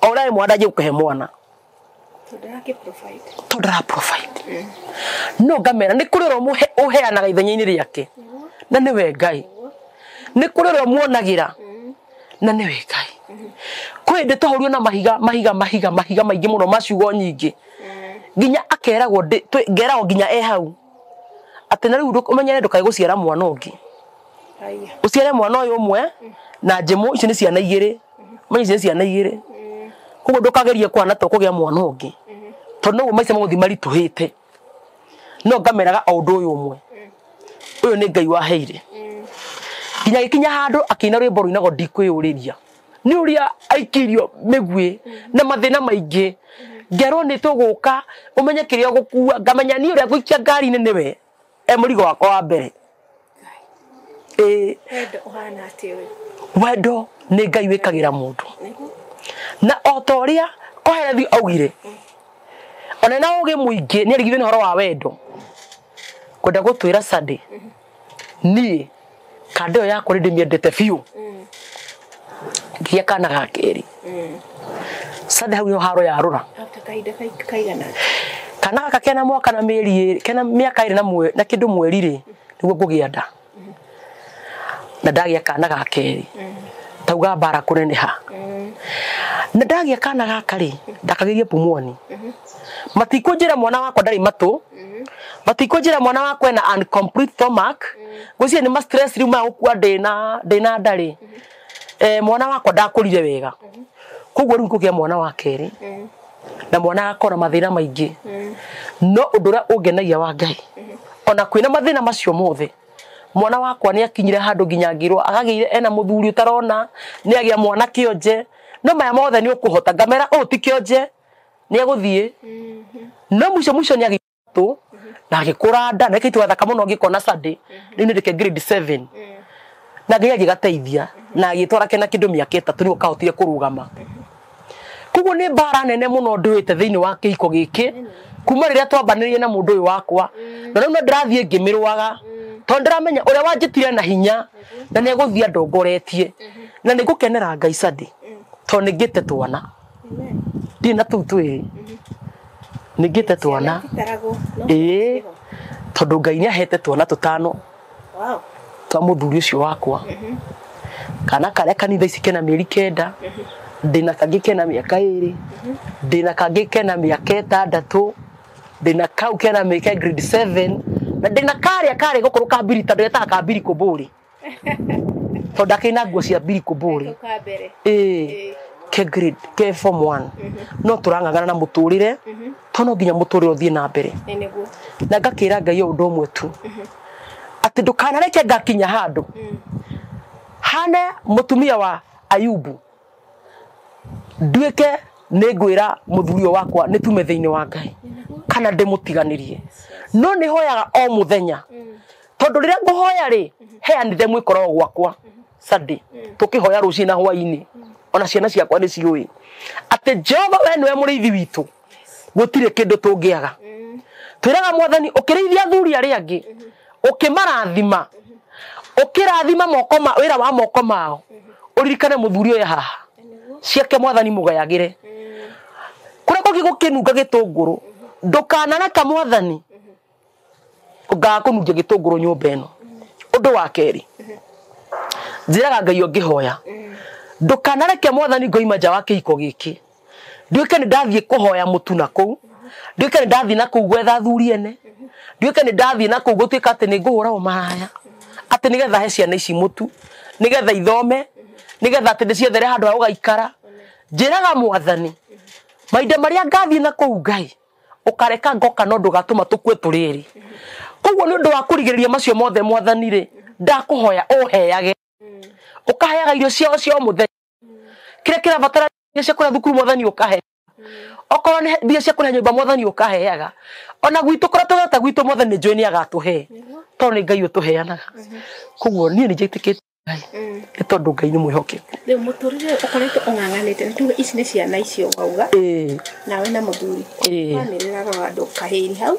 O ũrĩa mwana ndanjie gũkũhe mwana. Tondũ ndara provide. No ngamera nĩ kũrĩ ũrĩa ũheanaga ithenya-inĩ rĩake. Na nĩwe Ngai. Nĩ kũrĩ ũrĩa ũmuonagĩra. Na nĩwe Ngai. Kwĩ hĩndĩ twahũrirwo na mahiga mahiga mahiga mahiga maingĩ mũno ma ciugo nyingĩ. Nginya akeragwo ngeragwo nginya e hau. Atĩ na rĩu ũmenyere ndũkae gũciara mwana ũngĩ. Uciare mwana ũyũ ũmwe na njĩmũ icio nĩ ciana igĩrĩ. Menya icio nĩ ciana igĩrĩ. Koguo ndũkagerie kwana to kũgĩa mwana ũngĩ. Tondũ noguo maica magũthiĩ maritũhĩte. No ngameraga o ũndũ ũyũ ũmwe. Ũyũ nĩ Ngai waheire. Nginya gĩkinya handũ akĩina rwĩmbo rũinagwo ndikwĩyũrĩria. Nĩ ũrĩa aikirio mĩguĩ na mathĩna maingĩ. Ngerwo nĩ tũgũka ũmenye kĩrĩa ũgũkua ngamenya niĩ ũrĩa ngũikia ngari-inĩ nĩwe e mũrigo wakwa wa mbere. Wendo ũhana atĩa ũyũ? Wendo nĩ Ngai wĩkagĩra mũndũ. Na o ta ũrĩa Kohelethu augire ona na ũgĩ mũingĩ nĩ arigithio nĩ ũhoro wa wendo. Kwenda gũtwĩra Sunday niĩ kanda ĩyo yakwa nĩ ndĩmĩendete biũ. Nginya kana ga kerĩ. Sunday hau nĩho haro yarũra. After kahinda kaigana. Kana gaka kena mwaka na mĩeri ĩrĩ, kena mĩaka ĩrĩ na mwe na kĩndũ mweri rĩ nĩguo ngũgĩa nda. Na ndagĩa kana ga kerĩ. Tauga mbara kũneneha. Na ndagĩa kana gaka rĩ ndakagĩrie pumwani. Matikũnjĩra mwana wakwa ndarĩ matũ. Matikũnjĩra mwana wakwa ena incomplete stomach. Ngwĩciria nĩ ma stress rĩu ma gũkua ndĩna ndarĩ. Mwana wakwa ndakũrire wega. Koguo rĩu ngũgĩa mwana wa kerĩ. Na mwana agakora mathĩna maingĩ. No ũndũ ũrĩa ũngenagia wa Ngai ona kwĩna mathĩna macio mothe mwana wakwa nĩ akinyire handũ nginya ngirwo agagĩire ena mũthuri ũtarona nĩ agĩa mwana kĩonje no maya mothe nĩ ũkũhota ngamera ũũ ti kĩonje nĩ egũthiĩ. No mũico mũico nĩ agĩtũ na agĩkũra nda na gĩkĩitũ gathaka mũno ngĩkona Sunday rĩu nĩ ndĩke grade 7 na Ngai agĩgateithia na agĩtwara kena kĩndũ mĩaka 3 nĩguo kahotire kũrũgama. Koguo nĩ mbara nene mũno ndũĩte thĩinĩ wa kĩhiko gĩkĩ kuma rĩrĩa twambanĩrĩire na mũndũ ũyũ wakwa na rĩu no ndĩrathiĩ ngĩmĩrũaga tondũ ndĩramenya ũrĩa wanjĩtire na hinya na nĩ egũthiĩ andongoretie na nĩ ngũkenera Ngai Sunday tondũ nĩ ngĩte twana ndirĩ na tũu twĩrĩ nĩ ngĩte twana ĩĩ tondũ Ngai nĩ ahete twana tũtano twa mũthuri ũcio wakwa. Kana karĩa kanitha ici kena mĩeri 9 ndĩna kangĩ kena mĩaka 2 ndĩna kangĩ kena mĩaka 6 ndĩna kau kena mĩaka grade 7 na ndĩna karĩa karĩ gũkũrũ ka mbiri tondũ getaga ka mbiri kũmbũrĩ tondũ ndakĩrĩ na nguo cia mbiri kũmbũrĩ ĩĩ ke grade ke form 1 no tũrang'ang'ana na mũtũrĩre tondũ no nginya mũtũrĩre ũthiĩ na mbere. Na ngakĩra Ngai o ũndũ ũmwe tu atĩ ndũkanareke ngakinya handũ hane mũtumia wa Ayubu nduĩke nĩ ngwĩra mũthuri ũyũ wakwa nĩ tume thĩinĩ wa Ngai kana ndĩmũtiganĩrie. No nĩ hoyaga o mũthenya tondũ rĩrĩa ngũhoya rĩ heanire mwĩkoro gwakwa Sunday tũkĩhoya rũciĩ na hwaĩ-inĩ ona ciana ciakwa nĩ ciũĩ atĩ Jehova we nĩwe mũrĩithi witũ gũtirĩ kĩndũ tũngĩaga. Twĩraga Mwathani ũkĩrĩithia athuri arĩa angĩ ũkĩmarathima ũkĩrathima moko ma wĩra wa moko mao ũririkane mũthuri ũyũ haha ciake Mwathani mũgayagĩre kũrĩa kũngĩ gũkĩnunga gĩtũngũrũ ndũkanareka Mwathani ũngaga kũnungia gĩtũngũrũ nyũmba ĩno. Ũndũ wa kerĩ njĩraga Ngai ũngĩhoya ndũkanareke Mwathani ngoima nja wa kĩhiko gĩkĩ nduĩke nĩ ndathiĩ kũhoya mũtu na kũu nduĩke nĩ ndathiĩ na kũu gwetha athuri ene nduĩke nĩ ndathiĩ na kũu gũtuĩka atĩ nĩ ngũhũra ũmaraya atĩ nĩgetha he ciana ici mũtu nĩgetha ithome nĩgetha atĩ ndĩciethere handũ ha gũgaikara. Njĩraga Mwathani mahinda marĩa ngathiĩ na kũu Ngai ũkareka ngoka no ndũgatũma tũkue tũrĩ erĩ. Koguo nĩ ũndũ wa kũrigĩrĩria macio mothe Mwathani rĩ ndakũhoya ũheage ũkaheaga irio ciao cia o mũthenya kĩrĩa kĩrabatara mbia cia kũrĩa thukuru Mwathani ũkahe okorwo nĩ mbia cia kũrĩa nyũmba Mwathani ũkaheaga ona gwitũ kũrĩa tũgeta gwitũ Mwathani nĩ njũĩ nĩ agatũhe tondũ nĩ Ngai ũtũheanaga. Koguo niĩ nĩ njĩtĩkĩtie Ngai nĩ tondũ Ngai nĩ mwĩhokeku. Rĩu mũtũrĩre ũkoretwo ũng'ang'anĩte nĩ tuge ici nĩ ciana icio wauga nawe na mũthuri bamĩrĩ ĩrarora andũ kahĩri hau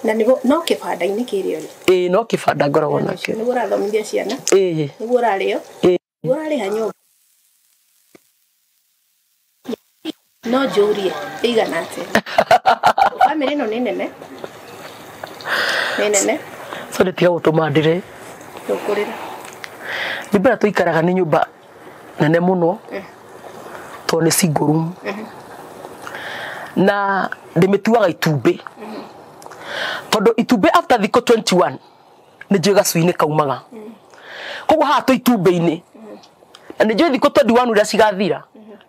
na nĩguo no kĩbanda-inĩ kĩrĩa ũrĩ. Ĩĩ no kĩbanda ngoragwo nakĩo. Nĩguo ũrathomithia ciana nĩguo ũrarĩo nĩguo ũrarĩha nyũmba. No njũrie ĩigana atĩa? Bamĩrĩ ĩno nĩ nene nĩ nene. So nĩ tiga gũtũma ndĩre. Ndũkũrĩra. Nyũmba ĩrĩa tũikaraga nĩ nyũmba nene mũno tondũ nĩ single room na ndĩmĩtuaga itumbĩ tondũ itumbĩ after thikũ 21 nĩ njũĩ gacui-inĩ kaumaga. Koguo haha twĩ itumbĩ-inĩ. Na nĩ njũĩ thikũ 21 iria cigathira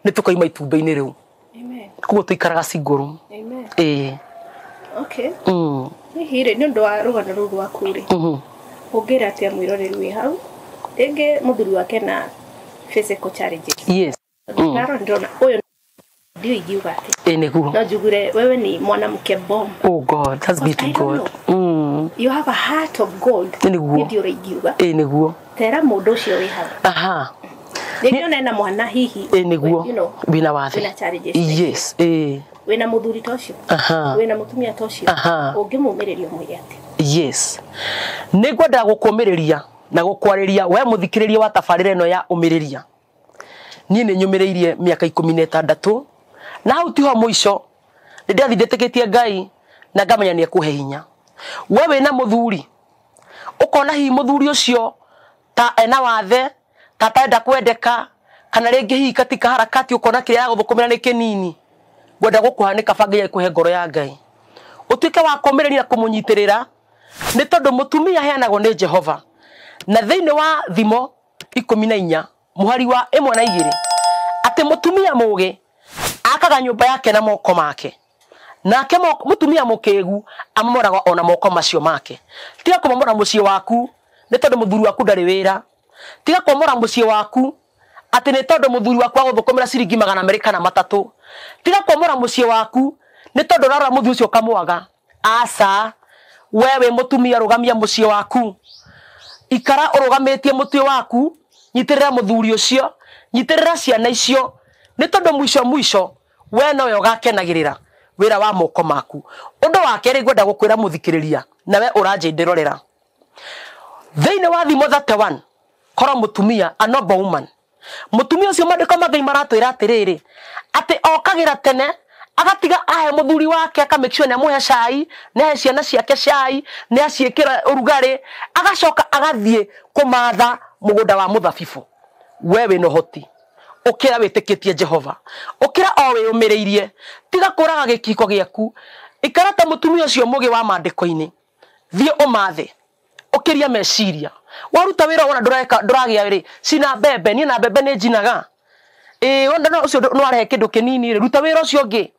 nĩ tũkaima itumbĩ-inĩ rĩu. Amen. Koguo tũikaraga single. Amen. Ĩĩ. Okay. Hihi rĩ nĩ ũndũ wa rũgano rũu rwaku rĩ ũngĩra atĩa mwĩroreri wĩ hau rĩngĩ mũthuri wake na physical challenges? Yes. Ndarora ndĩrona ũyũ ndio ingiuga atĩ Ĩĩ nĩguo. no njugure wewe ni mwanamke bomb. Oh God, that's be to I don't God. You have a heart of gold. Nĩguo. Nĩ ũrĩa ingiuga. Ĩĩ nĩguo. Tera mũndũ ũcio wĩ hau. Aha. Rĩngĩ ona ena mwana hihi. Ĩĩ nĩguo. You know, Wĩna wathe. wĩna challenges. Yes. Ĩĩ. Wĩna mũthuri ta ũcio. Aha. Wĩna mũtumia ta ũcio. Aha. Ũngĩmũmĩrĩria ũmwĩre atĩa? Yes. Nĩ ngwendaga gũkũmĩrĩria na gũkwarĩria we mũthikĩrĩria wa tabarĩra ĩno ya ũmĩrĩria. Niĩ nĩ nyũmĩrĩirie mĩaka 16 na hau tiho mũico. Nĩ ndathi ndĩtĩkĩtie Ngai na ngamenya nĩ ekũhe hinya. We wĩna mũthuri ũkona hihi mũthuri ũcio ta ena wathe ta atarenda kwendeka kana rĩngĩ hihi katika harakati ũkona kĩrĩa aragũthũkũmĩra nĩ kĩnini, ngwenda gũkũha nĩ kaba Ngai akũhe ngoro ya Ngai ũtuĩke wa kũmĩrĩria na kũmũnyitĩrĩra nĩ tondũ mũtumia aheanagwo nĩ Jehova. Na thĩinĩ wa Thimo 14 mũhari wa 1 na 2 atĩ mũtumia mũũgĩ akaga nyũmba yake na moko make, nake mũtumia mũkĩgu amomoraga ona moko macio make. Tiga kũmomora mũciĩ waku nĩ tondũ mũthuri waku ndarĩ wĩra. Tiga kũmomora mũciĩ waku atĩ nĩ tondũ mũthuri waku agũthũkũmĩra ciringi 200 kana 300. Tiga kũmomora mũciĩ waku nĩ tondũ ũrarora mũthuri ũcio ũkamwaga. Aca, we wĩ mũtumia rũgamia mũciĩ waku. Ikara ũrũgamĩtie mũtwe waku, nyitĩrĩra mũthuri ũcio, nyitĩrĩra ciana icio, nĩ tondũ mũico mũico we nowe ũgakenagĩrĩra wĩra wa moko maku. Ũndũ wa kerĩ ngwenda gũkwĩra mũthikĩrĩria nawe ũranjĩndĩrorera, thĩinĩ wa Thimo 31 korwo mũtumia a noble woman, mũtumia ũcio maandĩko ma Ngai maratwĩra atĩrĩrĩ atĩ okagĩra tene agatiga ahe mũthuri wake aka make sure nĩ amũhe cai, nĩ ahe ciana ciake cai, nĩ aciĩkĩra ũrugarĩ, agacoka agathiĩ kũmatha mũgũnda wa mũthabibũ. We wĩna ũhoti, ũkĩra wĩtĩkĩtie Jehova, ũkĩra o wĩyũmĩrĩirie, tiga kũraga gĩkiko gĩaku, ikara ta mũtumia ũcio mũgĩ wa maandĩko-inĩ, thiĩ ũmathe, ũkĩria meciria. Waruta wĩra wona ndũragĩa rĩ, cina mbembe, niĩ na mbembe nĩ njinaga. Ĩĩ wona no ũcio no arehe kĩndũ kĩnini rĩ, ruta wĩra ũcio ũngĩ,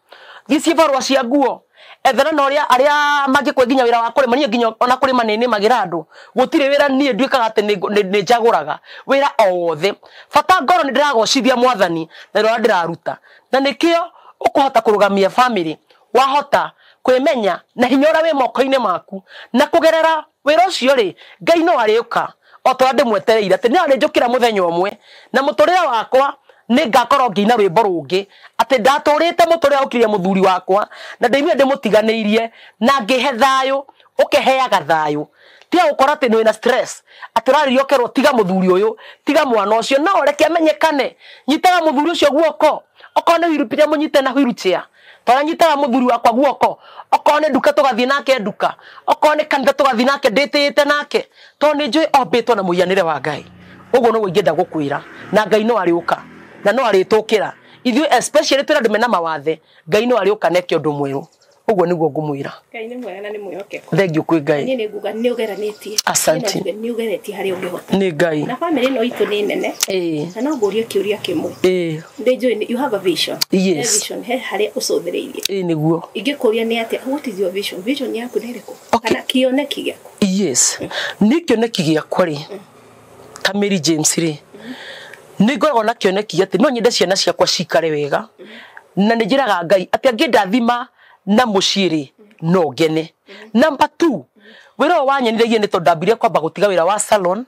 thiĩ cibarũa cia nguo, ethana na ũrĩa arĩa mangĩkwe nginya wĩra wa kũrĩma. Niĩ nginya ona kũrĩma nĩ nĩmagĩra andũ, gũtirĩ wĩra niĩ nduĩkaga atĩ nĩ njagũraga wĩra o wothe. Bata ngoro nĩ ndĩragocithia Mwathani na wĩra ũrĩa ndĩraruta, na nĩkĩo ũkũhota kũrũgamia family, wahota kwĩmenya na hinya ũrĩa wĩ moko-inĩ maku, na kũgerera wĩra ũcio rĩ, Ngai no arĩũka o ta ũrĩa ndĩmwetereire atĩ nĩ arĩnjũkĩra mũthenya ũmwe na mũtũrĩre wakwa nĩ ngakorwo ngĩina rwĩmbo rũngĩ atĩ ndatũrĩte mũtũrĩre ũkiria mũthuri wakwa na ndaimire ndĩmũtiganĩirie na ngĩhe thayũ. Ũkĩheaga thayũ, tiga gũkora atĩ nĩ wĩna stress atĩ ũrarĩria ũkerwo tiga mũthuri ũyũ, tiga mwana ũcio, no reke amenyekane. Nyitaga mũthuri ũcio guoko, okorwo nĩ wheelchair mũnyite na wheelchair, tondũ nyitaga mũthuri wakwa guoko, okorwo nĩ nduka tũgathiĩ nake nduka, okorwo nĩ kanitha tũgathiĩ nake ndĩtĩĩte nake, tondũ nĩ njũĩ ombĩtwo na mũhianĩre wa Ngai. Ũguo noguo ingĩenda gũkwĩra, na Ngai no arĩũka na no arĩtũkĩra ithuĩ, especially twĩna andũ mena mawathe. Ngai no arĩũka na eke ũndũ mwerũ. Ũguo nĩguo ngũmwĩra. Ngai nĩ mwega na nĩ mwĩhokeku. Thengiũ kwĩ Ngai. Niĩ nĩ nguga nĩ ũgeranĩtie. Asante. Nĩ ũgeretie harĩa ũngĩhota. Nĩ Ngai. Na family ĩno itũ nĩ nene. Ĩĩ. Na no ngũrie kĩũria kĩmwe. Ĩĩ. Ndĩ njũĩ you have a vision. Yes. He vision he harĩa ũcũthĩrĩirie. Ĩĩ nĩguo. Ingĩkũria nĩ atĩa, what is your vision? Vision yaku nĩ ĩrĩkũ? Okay. Kana kĩoneki gĩaku? Yes. Niĩ kĩoneki gĩakwa rĩ, ta Mary James rĩ, nĩ ngoragwo na kĩoneki atĩ no nyende ciana ciakwa cikare wega, na nĩ njĩraga Ngai atĩ angĩndathima na mũciĩ rĩ, no ngene. Number 2, wĩra ũyũ wanyenithagia nĩ tondũ ndambirie kwamba gũtiga wĩra wa salon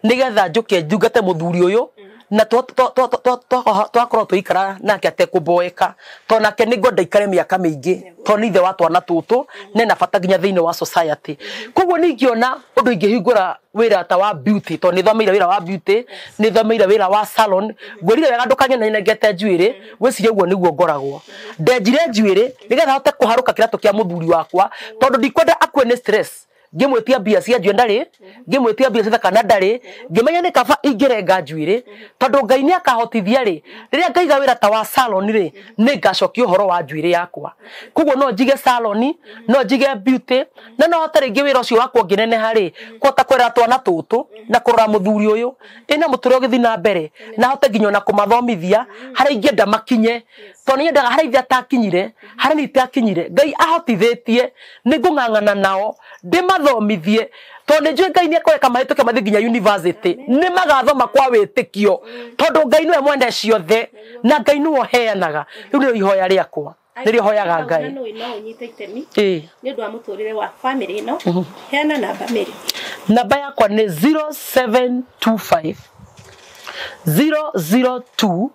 nĩgetha njũke ndungate mũthuri ũyũ, na twakorwo tũgĩikara nake atekũmboeka, tondũ nake nĩ ngwenda aikare mĩaka mĩingĩ, tondũ nĩ ithe wa twana tũtũ na ena bata nginya thĩinĩ wa society. Koguo ningĩona ũndũ ingĩhingũra wĩra ta wa beauty, tondũ nĩ thomeire wĩra wa beauty, nĩ thomeire wĩra wa salon. Ngwĩrire wega ndũkanyone nengete njuĩrĩ, wĩcirie ũguo nĩguo ngoragwo. Ndenjire njuĩrĩ nĩgetha hote kũharũka kĩratũ kĩa mũthuri wakwa, tondũ ndikwenda akue nĩ stress. Ngĩmwĩtia mbia cia njuĩ ndarĩ, ngĩmwĩtia mbia cia thakana ndarĩ, ngĩmenya nĩ kaba ingĩrenga njuĩrĩ tondũ Ngai nĩ akahotithia rĩ, rĩrĩa ngaiga wĩra ta wa salon rĩ, nĩ ngacokia ũhoro wa njuĩrĩ yakwa. Koguo no njige salon, no njige beauty, na no hote rĩngĩ wĩra ũcio wakwa ũngĩneneha rĩ, kũhota kũrera twana tũtũ na kũrora mũthuri ũyũ ĩna mũtũrĩre ũgĩthiĩ na mbere, na hote nginya ona kũmathomithia harĩa ingĩenda makinye, tondũ nĩnyendaga harĩa ithe atakinyire, harĩa niĩ itakinyire, Ngai ahotithĩtie nĩ ngũng'ang'ana nao ndĩmathomithie, tondũ nĩ njũĩ Ngai nĩ ekũreka mahĩtũke mathiĩ nginya university, nĩ magathoma kwa wĩtĩkio, tondũ Ngai nĩwe mwene ciothe na Ngai nĩwe ũheanaga. Rĩu nĩrĩo ihoya rĩakwa, nĩrĩo hoyaga Ngai. No ũnyite itemi Ĩĩ. nĩ ũndũ wa mũtũrĩre wa family ĩno. Heana namba Mary. Namba yakwa nĩ 0725 002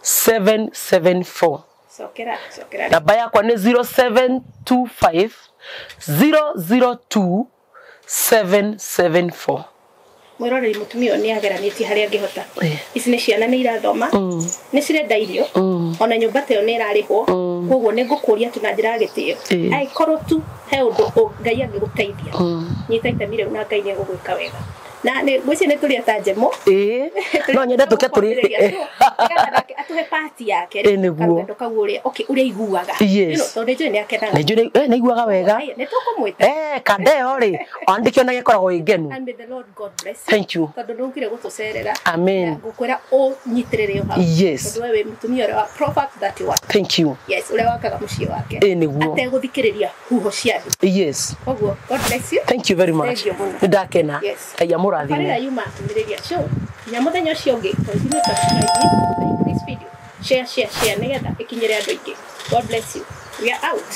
774. Cokera, cokera. Namba yakwa nĩ 0725 002 774. Mwĩroreri mũtumia ũyũ nĩ ageranĩtie harĩa angĩhota. Ĩĩ. Ici nĩ ciana nĩ irathoma, nĩ cirenda irio, ona nyũmba ta ĩyo nĩ ĩrarĩhwo. Koguo nĩ ngũkũria tu na njĩra ya gĩtĩo, Ĩĩ. angĩkorwo tu he ũndũ Ngai angĩgũteithia, nyita itemi rĩu na Ngai nĩ egũgwĩka wega. Na nĩ ngwĩciria nĩ tũrĩ ta njemo. Ĩĩ, no nyende tũke tũrĩ atũhe pati yake. Ĩĩ, nĩguo. Karũgendo kau ũrĩa okay ũrĩa aiguaga. Yes. You know, tondũ nĩ njũĩ nĩ akenaga. Nĩ njũĩ nĩ aiguaga wega. Nĩ tũkũmwĩta. Kanda ĩyo rĩ, ona ndĩkĩona ĩkoragwo ĩ ngenu. And may the Lord God bless you. Thank you. Tondũ nĩ ũkire gũtũcerera. Amen. Na ngũkwĩra ũnyitĩrĩre o hau. Yes. Tondũ we wĩ mũtumia ũrĩa wa Proverbs 31. Thank you. Yes, ũrĩa wakaga mũciĩ wake. Ĩĩ, nĩguo. Ategũthikĩrĩria huho cia andũ. Yes. Koguo God bless you. Thank you very much. Thank you mũno. Nĩ ndakena. Yes. Ngai amũrathime. Tabarĩra yuma Atumĩrĩria Show. Nginya mũthenya ũcio ũngĩ, continue subscribing, like this video, share, share, share nĩgetha ĩkinyĩre andũ aingĩ. God bless you. We are out.